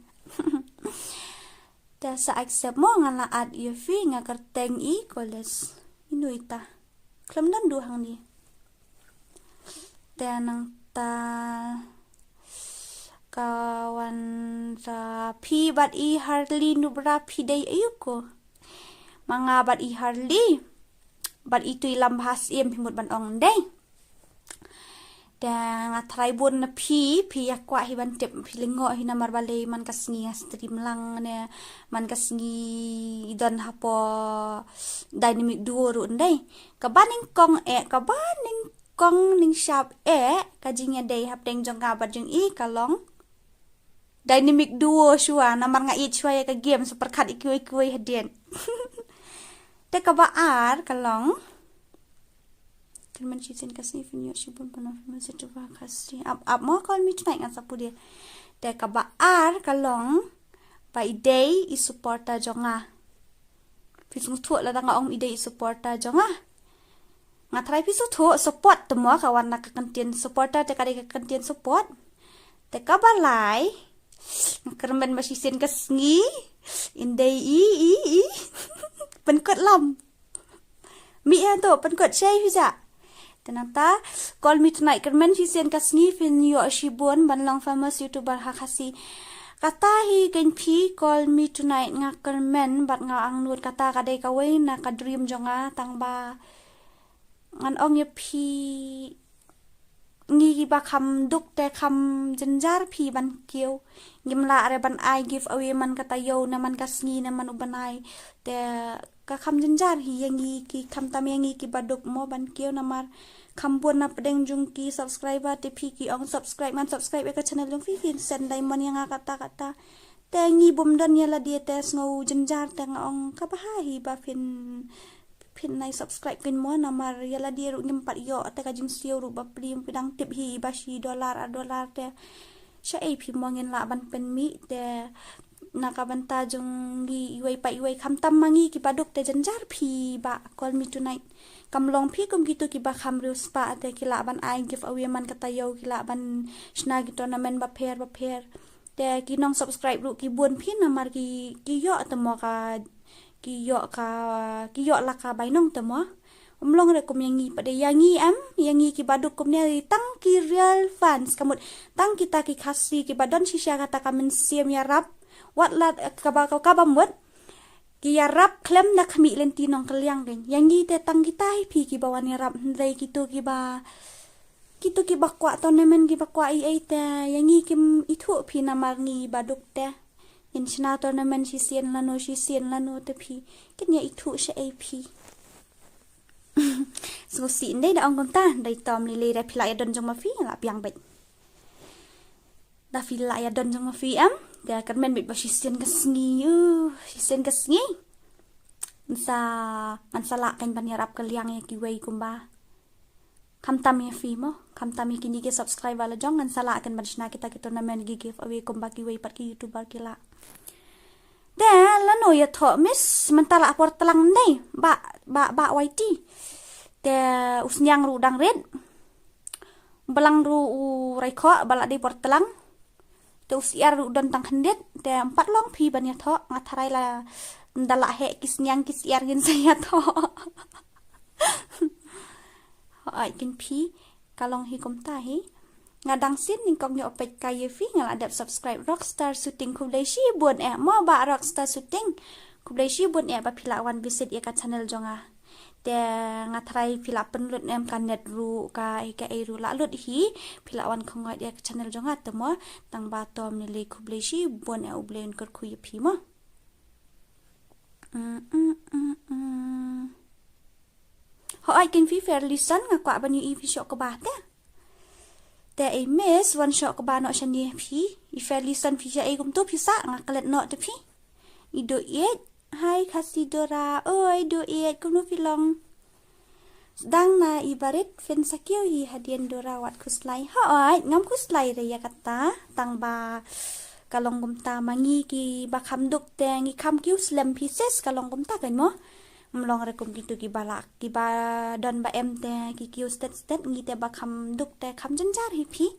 Te sa accept mo, nga la add ïa phi, nga kyrteng i College. Ino ita. Khlem don du hangne. Te nangta ka wan sa phi bad i Harley Nubra phi dei aïu ko. Ma nga bad i Harley. Bad itu i Lam Bha Syiem phi mut ban ong dei. Te nga try bun na phi, phi ïa kwah hi ban tip, phi lyngngoh hi namar balei man ka sngi nga stream lang ne man ka sngi i don hapoh Dynamic Duo ruh ndei. Kaba nyngkong eh, kaba nyngkong nyngshap eh ka jingïadei hapdeng jong nga bad jong i ka long Dynamic Duo shuwa, namar nga ïeit shuwa ïa ka game, sa pyrkhat ïa kiwei kiwei hadien. Te kaba ar ka long. Kyrmen shisien ka sngi phin ïoh shibun panom famous YouTuber Khasi. Ap ap mo, Call Me Tonight ngan sa pule. Te kaba ar ka long ba i dei i supporter jong nga. Phi sngewthuh lada nga ong i dei i supporter jong nga. Nga try phi sngewthuh, support te mo ka wan na ka kyntien supporter te ka dei ka kyntien support. Te kaba lai nga kyrmen ba shisien ka sngi in dei i i i pynkut lam. Mi ïa to pynkut shei phi ja. Te nangta Call Me Tonight kyrmen shisien ka sngi phin ïoh shibun ban long famous YouTuber ha Khasi. Kata hi kein phi, Call Me Tonight nga kyrmen bad nga angnud, kata ka dei kawei na ka dream jong nga, tang ba ngan ong ïa phi, ngi kiba kham duk te kham jynjar phi ban kiew. Ngim lah re ban ai giveaway man ka taïew ne man ka sngi ne man u bnai. Te ka kham jynjar hi ïa ngi ki, khamtam ïa ngi kiba duk mo ban kiew namar kham bun na pdeng jong ki subscriber te phi ki ong subscribe ngan subscribe ïa ka channel jong phi, phin send diamond ïa nga kata kata. Te ngi bym don ïa lade te sngew jynjar te nga ong kaba ha hi ba phin, phin nai subscribe kein mo namar ïa lade ruh ngim pat ïoh te ka jingsiew ruh ba plim, phi dang tip hi ba shi dollar ar dollar te. Shaei phi mo ngin lah ban pynmih te na ka bynta jong ngi iwei pa iwei khamtam ma ngi kiba duk te jynjar phi ba Call Me Tonight. Kam long phi kum kito kiba kham riewspah te ki lah ban ai giveaway man ka taïew, ki lah ban shna ki tournament bapher bapher. Te ki nong subscribe ruh ki bun phi namar ki, ki ïoh te mo ka, ki ïoh ka, ki ïoh la ka bainong te mo. Ym long re kum ïa ngi pat de, ïa ngi em, ïa ngi kiba duk kumne tang ki real fans, ka mut tang kita ki Khasi kiba don shisha kata ka mynsiem ïarap. Wat la kaba, kaba mut ki ïarap khlem da khmih lynti nongkylliang kein. Ïa ngi te tang kita hi phi kiba wan ïarap, hynrei kito kiba, kito kiba kwah tournament kiba kwah ei ei te ïa ngi kim ithuh phi namar ngi ba duk te. Ngin shna tournament shisien lano shisien lano te phi kin ïa ithuh shaei phi. Sngewsih ndei da ong kumta, dei tom lei lei da phi lah ïa don jong ma phi, la biang beit. Da phi lah ïa don jong ma phi em, da kyrmen beit ba shisien ka sngi, uh, shisien ka sngi. Ngan sa, ngan sa lah kein ban ïarap kylliang ïa kiwei kumba. Khamtam ïa phi mo, khamtam ïa kine ki subscriber la jong, ngan sa lah kein ban shna kita ki tournament, ki giveaway kumba kiwei pat ki YouTuber ki lah. Te lano ïathoh miss, mynta la por tlang ndei, ba, ba, ba Y T. Te u sniang ruh dang rit. Balang ruh u raikhoh, ba la dei por tlang. Te u syiar ruh don tang khyndiat, te ym pat long phi ban ïathoh, nga tharai la, da la heh ki sniang ki syiar ngin sa ïathoh. Hooid kein phi, ka long hi kumta hi. Nga dang sien nyngkong ïoh peit ka ïa phi, nga la dep subscribe Rockstar Shooting, khublei shibun eh mo ba Rockstar Shooting. Khublei shibun eh ba phi la wan visit ïa ka channel jong nga. Te nga tharai phi la pynlut em, ka net ruh ka ei ka ei ruh la lut hi. Phi la wan khongwait ïa ka channel jong nga te mo. Tang ba tom ne lei, khublei shibun eh, U Blei un kyrkhu ïa phi mo. Mm, mm, mm, mm. Hooid kein phi Fairly Sun, nga kwah ban ïohi phi shoh kba te. Te ei miss, wan shoh kba noh shane phi. I Fairly Sun phi shaei kumto phi sah, nga klet noh te phi. I Duh Ïeit, hai Khasi Dora, oi Duh Ïeit, kumno phi long? Sdang na i barit, phin sa kiew hi hadien Dora, wat khuslai. Hooid, ngam khuslai re ïa kata, tang ba ka long kumta ma ngi kiba kham duk te ngi kham kiew slem phi sis, ka long kumta kein mo. Mlong re kum kitu ki ba la, ki ba don ba em te ki kiew stet stet, ngi te ba kham duk te kham jynjar hi phi.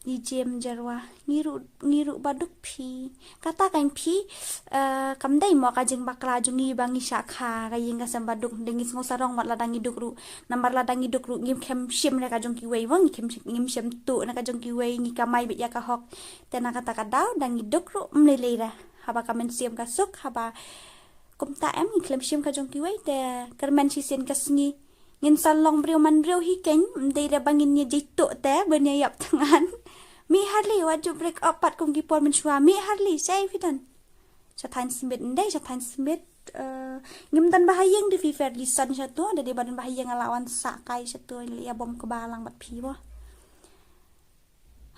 I Jem Jarwa, ngi ruh, ngi ruh ba duk phi. Kata kan phi, eh, kam dei mo ka jingbakla jong ngi ba ngi shah kha ka ïing ka sem ba duk, dei ngi sngew sarong wat lada ngi duk ruh. Namar lada ngi duk ruh ngim khem shim na ka jong kiwei, wa ngi khem, ngim shem tuh na ka jong kiwei, ngi kamai beit ïa ka hok. Te na kata ka daw da ngi duk ruh ym lei lei re. Haba ka mynsiem ka suk, haba kumta em ngi khlem shim ka jong kiwei te kyrmen shisien ka sngi. Ngin san long briew man briew hi keiñ, ym dei re ba ngin ïa jituh te ban ïa ïap thngan. Mih Harley, wat ju break up pat kum ki por mynshuwa. Mih Harley, shaei phi don? Sha thaiñ Smit, ym dei sha thaiñ Smit. Eh, ngim don ba ha ïing, dei phi Fairly Sun shato, da dei ba don ba ha ïing nga la wan sah kai shato, ïa bom kba lang bad phi mo.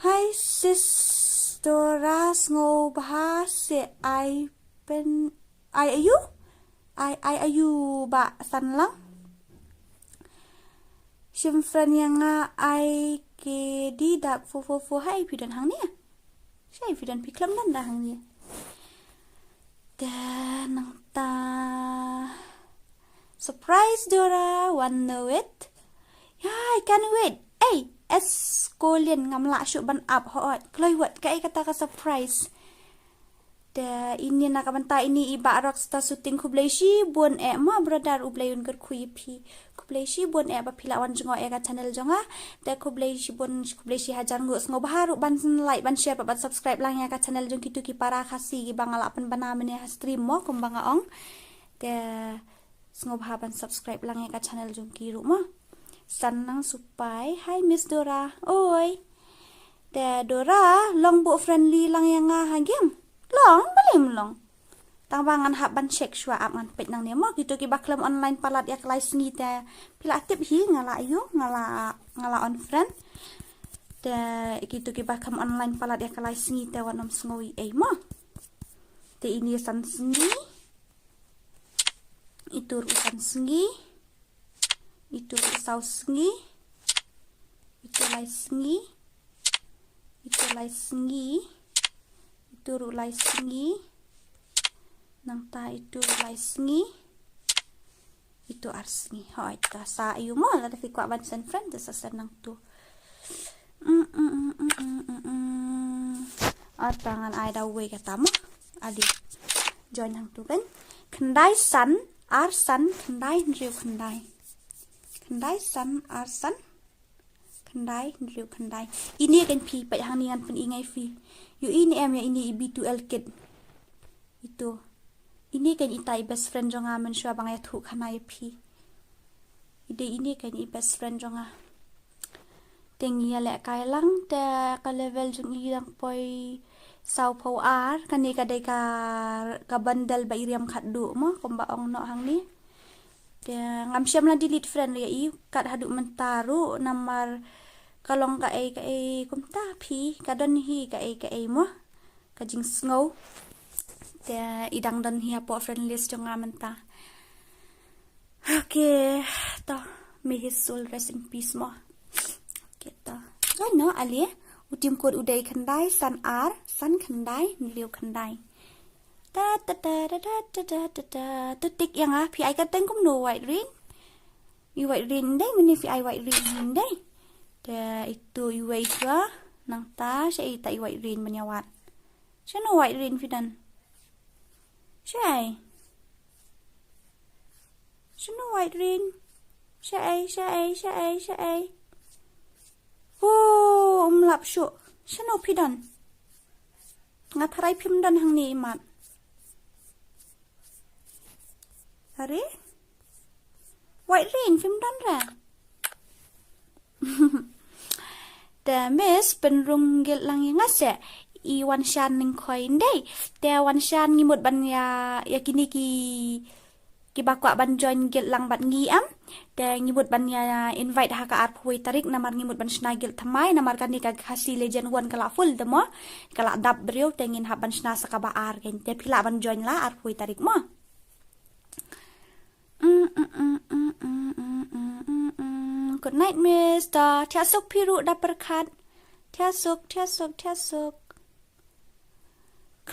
Hi sis Dora, sngewbha seh, ai pen, ai aïu? Ai, ai aïu ba san lang? Shim friend ïa nga, ai ke di dak fo fo fo, haei phi don hangne? Shaei phi don, phi khlem don da hangne. Te nangta surprise Dora, wan know it. Yeah, I can't wait. Ei, es kolin ngam lah shuh ban ap hooid. Kloi wat kaei kata ka surprise. Te ini na ka bynta ini i Bah Rockstar Shooting, khublei shibun eh ma brother, U Blei un kyrkhu ïa phi. Khublei shibun eh ba phi la wan jngoh ïa ka channel jong nga. Te khublei shibun, khublei shi hajar nguh, sngewbha ruh ban like, ban share, ban subscribe lang ïa ka channel jong kitu ki para Khasi kiba nga la pynbna mynne ha stream mo kumba nga ong. Te sngewbha ban subscribe lang ïa ka channel jong ki ruh mo. San nang supai, hi Miss Dora. Oi. Te Dora, long buh friendly lang ïa nga ha game. Long, balei ym long. Tang ba ngan hap ban check shuwa ap ngan peit nangne mo, kito kiba khlem online palat ïa ka lai sngi te. Phi la tip hi nga la ïoh, nga la, nga la unfriend. Te kito kiba khlem online palat ïa ka lai sngi te wat nym sngew ei mo. Te ini san sngi. Ito ruh san sngi. Ito ruh saw sngi. Ito lai sngi. Ito lai sngi. Ito ruh lai sngi. Nangta ito ruh lai sngi. Ito ar sngi. Hooid, ta sa ïoh mo, lada phi kwah ban send friend, ta sa send nangtu. Mm, mm, mm, mm, mm, mm, mm. Ata ngan ai da uwei kata mo. Adi. Join hangtu kan. Khyndai san, ar san, khyndai hynriew khyndai. Khyndai san, ar san, khyndai hynriew khyndai. Ini kan phi peit hangne ngan pyni ngai phi. Ïohi ne em ïa ini i B two L kit. Ito. Ini kan ita i best friend jong nga mynshuwa ba nga ïathuh khana ïa phi. I dei ini kan i best friend jong nga. Te ngi ïalehkai lang te ka level jong i dang poi saw phew ar, kane ka dei ka, ka bundle ba i riam khatduh mo, kumba ong noh hangne. Te ngam shym la delete friend ïa i kat haduh mynta ruh namar ka long kaei kaei kumta phi, ka don hi kaei kaei mo. Ka jingsngew. Te i dang don hi hapoh friend list jong nga mynta. Okay, to, may his soul rest in peace mo. Okay, to. Join noh ale. U tim code u dei khyndai san ar san khyndai hynriew khyndai. Ta ta ta ta ta ta ta ta. To tik ïa nga, phi ai kyrteng kumno, White Rain? I White Rain dei, mynne phi ai White Rain hi dei. Te ito iwei shuwa, nangta shaei ita i White Rain ban ïa wad. Shano White Rain phi don? Shaei? Shano White Rain? Shaei, shaei, shaei, shaei. Ho, ym lap shuh. Shano phi don? Nga tharai phim don hangne imat. Are? White Rain phim don re? Te Miss pynrung guild lang ïa nga seh, i Wanshan Nyngkhoi ndei. Te Wanshan ngi mut ban ïa, ïa kine ki, kiba kwah ban join guild lang bad ngi em. Te ngi mut ban ïa invite ha ka arphew wei tarik namar ngi mut ban shna guild thymmai namar kane ka Khasi Legend One ka la full te mo. Ka la dap briew te ngin hap ban shna sa kaba ar kein. Te phi lah ban join la arphew wei tarik mo. Mm, mm, mm. Good night, Miss. To, thiah suk phi ruh da pyrkhat. Thiah suk, thiah suk, thiah suk.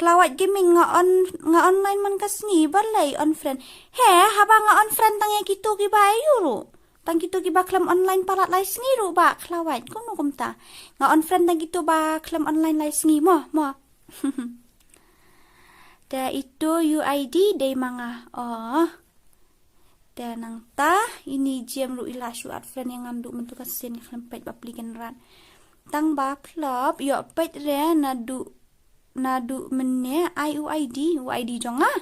Klawait Gaming nga on, nga online man ka sngi, balei unfriend? He, haba nga unfriend tang ïa kito kiba ïa u ruh. Tang kito kiba khlem online palat lai sngi ruh ba Klawait. Kumno kumta. Nga unfriend tang kito ba khlem online lai sngi mo, mo. Te ito U I D dei ma nga. Oh. Te nangta, ini Jem ruh i la shu add friend ïa nga naduh mynta ka sien, khlem peit ba pli kynrad. Tang ba phlop, ïoh peit re naduh, naduh mynne, ai u I D, u I D jong nga.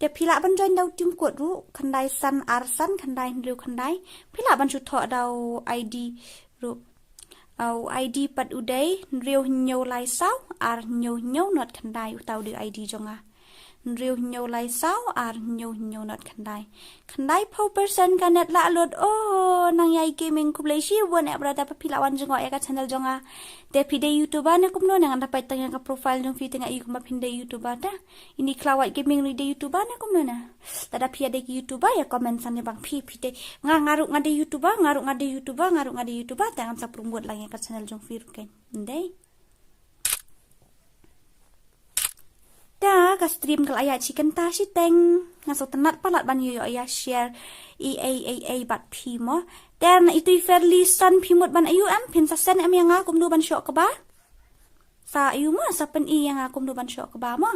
Te phi lah ban join da u team code ruh, khyndai san ar san, khyndai hynriew khyndai. Phi lah ban shu thoh da u I D ruh. Au, I D pat u dei, hynriew hynñiew lai saw, ar hynñiew hynñiew not khyndai, uta u dei I D jong nga. Hynriew hynñiew lai saw, ar hynñiew hynñiew not khyndai. Khyndai phew percent ka net la load, oh, Nang Ïai Gaming khublei shibun eh brother ba phi la wan jngoh ïa ka channel jong nga. Te phi dei YouTuber ne kumno ne, ngan da peit tang ïa ka profile jong phi te nga i kumba phin dei YouTuber te. Ini Klawait Gaming ruh i dei YouTuber ne kumno ne. Lada phi ïa dei ki YouTuber ïa comment sani bang phi, phi dei. Nga, nga ruh nga dei YouTuber, nga ruh nga dei YouTuber, nga ruh nga dei YouTuber, te ngan sa promote lang ïa ka channel jong phi ruh kein. Ndei. Te ka stream ka la ïaid shi kynta shiteng. Nga sngewtynnat palat ban ïoh ïa share i ei ei ei bad phi mo. Te na itu i Fairly Sun phi mut ban ayu em, phin sa send em ïa nga kumno ban shoh kba. Sa ayu mo, sa pyni ïa nga kumno ban shoh kba mo.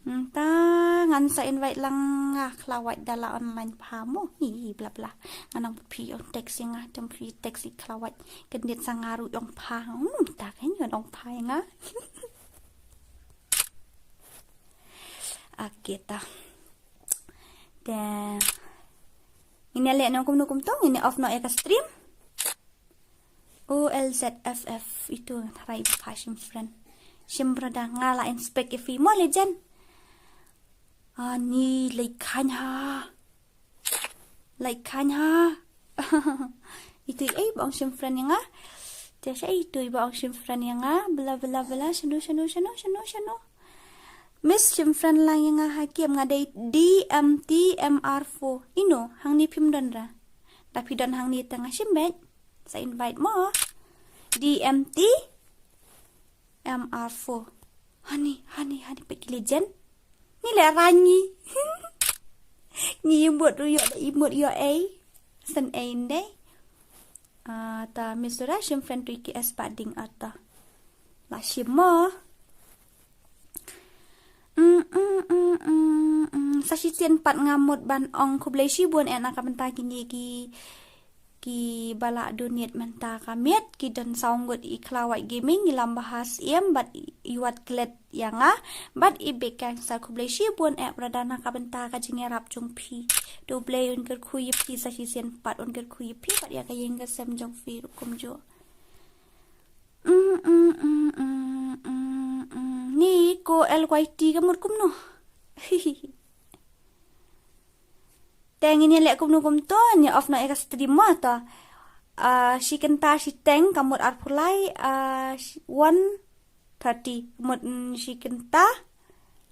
Hmm, ta ngan sa invite lang nga Klawait da la online pha mo. Hi, bla bla. Nga nang phi ong text ïa nga, tem phi text i Klawait. Kyndit sa nga ruh ong pha. Hmm, ta kan ïa ong pha ïa nga. Okay ta. Te ngin ïa leh noh kumno kumto, ngin ïa off noh ïa ka stream. O L Z F F, itu tharai ba pha shim friend. Shim brother, nga la inspect ïa phi mo legend. Ani, lai khan ha. Lai khan ha. Itu ei ba ong shim friend ïa nga. Te sha itu ei ba ong shim friend ïa nga. Bla bla bla, shano shano shano shano shano. Miss shim friend lang ïa nga ha game, nga dei D M T M R four. Ino, hangne phim don ra. Da phi don hangne te nga shim beit. Sa invite mo. D M T M R four. Hani, hani, hani, peit ki legend. Ni le rangi. Ni imut ruh ïoh da imut ïoh ei. Sen ei ndei. Ah, ta Miss Dora shim friend tu i K S Pading ata. La shim mo. Mm, mm, mm, mm, mm. Sa shisien pat nga mut ban ong khublei shibun eh na ka bynta kine ki, ki ba la donate mynta ka miet, ki don saw ngut i Klawait Gaming, i Lambahas Ïem bad i, i Wat Klet ïa nga, bad i Bekang. Sa khublei shibun eh brother na ka bynta ka jingïarap jong phi. To Blei un kyrkhu ïa phi sa shisien pat, un kyrkhu ïa phi bad ïa ka ïing ka sem jong phi ruh kumjuh. Mm, mm, mm, mm, mm, mm. Ni ko L Y T ka mut kumno. Te ngin ïa leh kumno kumto, ngin ïa off noh ïa ka stream mo to. Ah, shi kynta shiteng ka mut arphew lai, ah, shi-, one thirty ka mut, mm, shi kynta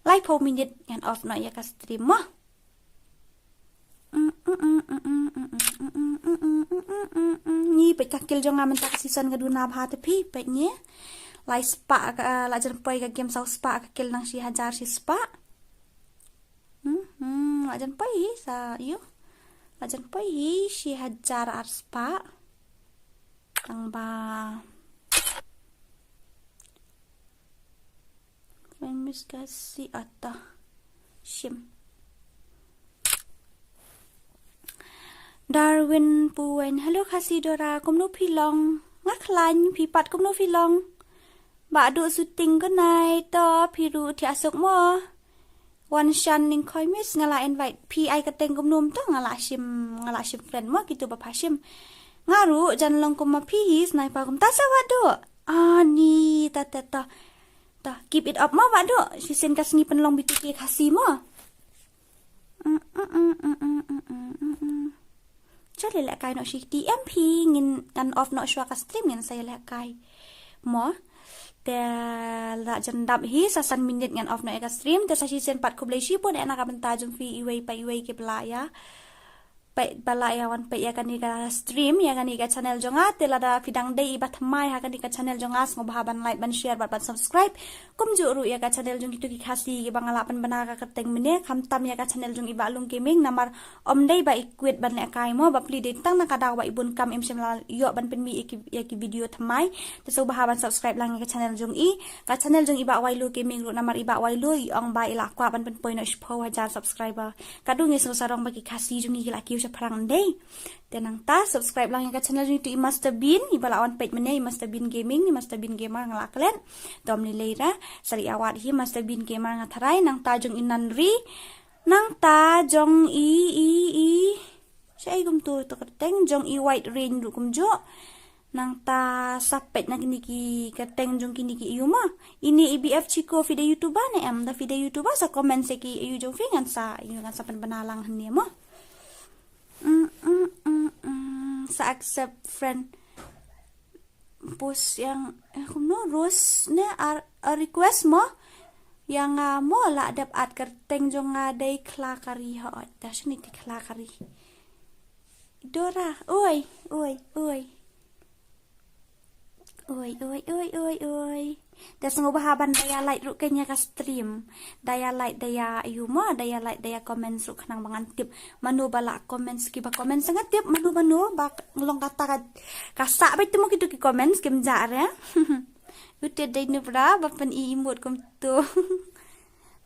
laiphew minit ngan off noh ïa ka stream mo. Ni peit ka kill jong nga mynta ka season ka duna bha te phi, peit ni. Lai spah ka, la jan poi ka game saw spah ka kill nang shi hajar shi spah. Hmm, hmm, la jan poi hi sa ïoh. La jan poi hi shi hajar ar spah. Tang ba. Famous Khasi ata. Shim. Darwin Puwen. Hello Khasi Dora, kumno phi long? Nga khlaiñ, phi pat kumno phi long? Ba duh shooting ko nai to phi ruh thiah suk mo. Wan shan ning khoi Miss, nga la invite phi ai ka teng kumno to, nga la shim, nga la shim friend mo kito ba pha shim. Nga ruh jan long kum ma phi hi, sniper kumta sa wa duh. Ani, ta ta ta. Ta, keep it up mo ba duh. Shisien ka sngi pynlong B T K Khasi mo. Mm, mm, mm. Cha leh lehkai noh shi T M phi, ngin ngan off noh shuwa ka stream, ngin sa ïa lehkai. Mo. Te la jan dap hi sa san minit ngan off noh ïa ka stream, te sa shisien pat khublei shibun eh na ka bynta jong phi iwei pa iwei ki ba la ïa peit ba la ïa wan peit ïa kane ka stream, ïa kane ka channel jong nga. Te lada phi dang dei i ba thymmai ha kane ka channel jong nga, sngewbha ban like, ban share bad ban subscribe. Kumjuh ruh ïa ka channel jong kito ki Khasi kiba nga lah pynbna ka kyrteng mynne, khamtam ïa ka channel jong i Bah Lung Gaming, namar ym dei ba i kwit ban lehkai mo, bapli dei tang na ka daw ba i bun kam, im shym la ïoh ban pynmih ïa ki, ïa ki video thymmai. Te sngewbha ban subscribe lang ïa ka channel jong i. Ka channel jong i Bah Wailu Gaming ruh, namar i Bah Wailu i ong ba i la kwah ban pynpoi noh shiphew hajar subscriber. Ka dang ngi sngewsarong ba ki Khasi jong ngi ki la kiew shaphrang, ym dei? Te nangta subscribe lang ïa ka channel jong itu i Master Bean, iba la wan peit mynne, i Master Bean Gaming, i Master Bean Gamer nga la klet. Te ym lei lei ra, sa ïa wad hi Master Bean Gamer nga tharai, nangta jong i Nanri, nangta jong i, i, i, shaei kumto to kyrteng, jong i Wide Range ruh kumjuh. Nangta sa peit na kine ki kyrteng jong kine ki aiu mo. Ine i B F Chico, phi dei YouTuber ne em? Da phi dei YouTuber sa comment sha ki aiu jong phi, ngan sa, aiu ngan sa pynbna lang hangne mo. Mm, mm, mm, mm. Sa accept friend. Post ïa nga, eh, kumno, Rose ne, ar, a request mo. Ïa nga mo, la dep add kyrteng jong nga dei Khlakari, hooid. Da shini te Khlakari. Dora, oi, oi, oi. Oi, oi, oi, oi, oi. Da sngewbha ban da ïa like ruh kane ka stream. Da ïa like, da ïa aiu mo, da ïa like, da ïa comments ruh khnang ba ngan tip mano ba la comments, kiba comments ngan tip mano mano ba long kata ka, ka sah beit te mo kito ki comments kim jah re. Ute dei nu bra ba pyn-i emote kumto.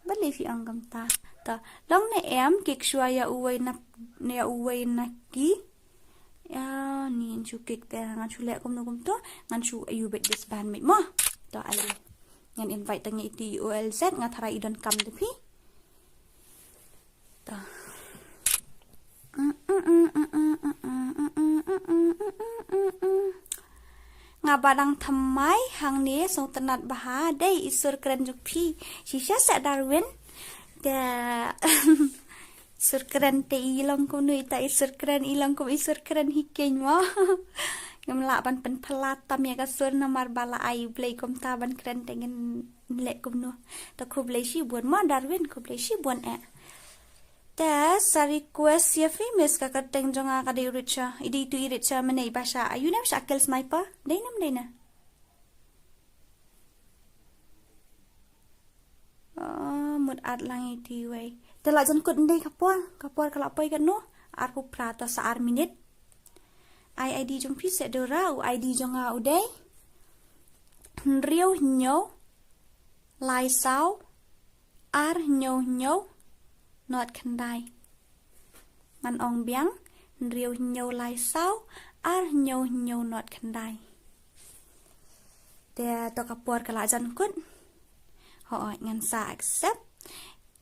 Balei phi ong kumta? To, long ne em, kik shuwa ïa uwei na, ïa uwei na ki. Ïa, ni ngan shu kik te, ngan shu leh kumno kumto, ngan shu aiu beit disband beit mo. To, ale. Ngan invite tang ïa iti i O L Z, nga tharai i donkam da phi. To. Nga ba dang thymmai hangne, sngewtynnat bha, dei i sur kren jong phi. Shisha seh Darwin. Te sur kren te i long kumno ita i sur kren, i long kum i sur kren hi keiñ mo. Ngam lah ban pynphylla tam ïa ka sur namar ba la ai U Blei kumta ban kren te ngin leh kumno. Te khublei shibun mo Darwin, khublei shibun eh. Te sa request ïa phi miss, ka kyrteng jong nga ka dei Richa. I dei tu i Richa mynne i ba sha. Aiu ne, ba sha Kill Sniper? Dei ne ym dei ne? Oh, mut add lang iti wei. Te la jan kut ndei ka por, ka por ka la poi katno? Arphew phra, to sa ar minit. Ai I D jong phi seh Dora, u I D jong nga u dei hynriew hynñiew, lai saw, ar hynñiew hynñiew, nod khyndai. Ngan ong biang, hynriew hynñiew lai saw, ar hynñiew hynñiew nod khyndai. Te to ka por ka la jan kut. Hooid, ngan sa accept.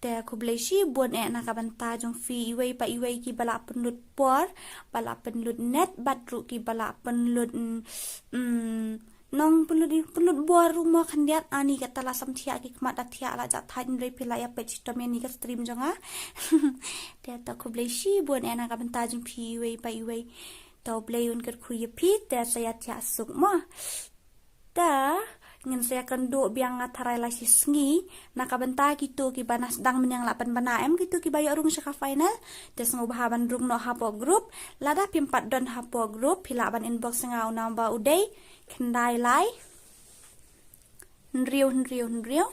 Te khublei shibun eh na ka bynta jong phi iwei pa iwei kiba la pynlut por, ba la pynlut net, bad ruh kiba la pynlut, mm, mm, nong pynlut, pynlut bor ruh mo khyndiat, ani kata la sam thiah ki khmat, da thiah la jah thait, hynrei phi la ïa peit shitom ïa ni ka stream jong nga. Te to khublei shibun eh na ka bynta jong phi iwei pa iwei. To U Blei un kyrkhu ïa phi, te sa ïa thiah suk mo. Te ngin sa ïa kynduh biang nga tharai la shi sngi, na ka bynta kito kiba na sdang mynne nga la pynbna em, kito kiba ïoh rung sha ka final. Te sngewbha ban rung noh hapoh group. Lada phim pat don hapoh group, phi lah ban inbox ïa nga u number u dei khyndai lai, hynriew hynriew hynriew,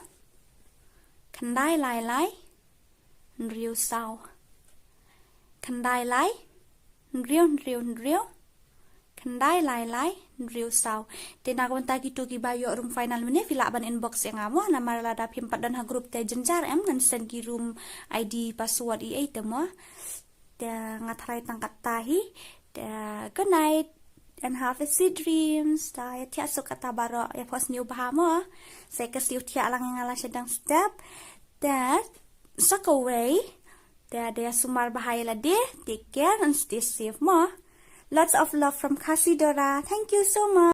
khyndai lai lai, hynriew saw. Khyndai lai, hynriew hynriew hynriew, khyndai lai lai, hynriew saw. Te na ka bynta kito kiba ïoh rung final mynne phi lah ban inbox ïa nga mo, namar lada phim pat don ha group te jynjar em, ngan send ki room I D, password ei ei te mo. Te nga tharai tang katta hi. Te good night and have a sweet dreams. Te ïa thiah suk kata baroh, ïa phohsniew bha mo. Sa ïa kyrsiew thiah lang ïa nga la sha dang step. Te sa kawei. Te da ïa sumar bha ïa lade. Take care and stay safe mo. Lots of love from Khasi Dora. Thank you so much.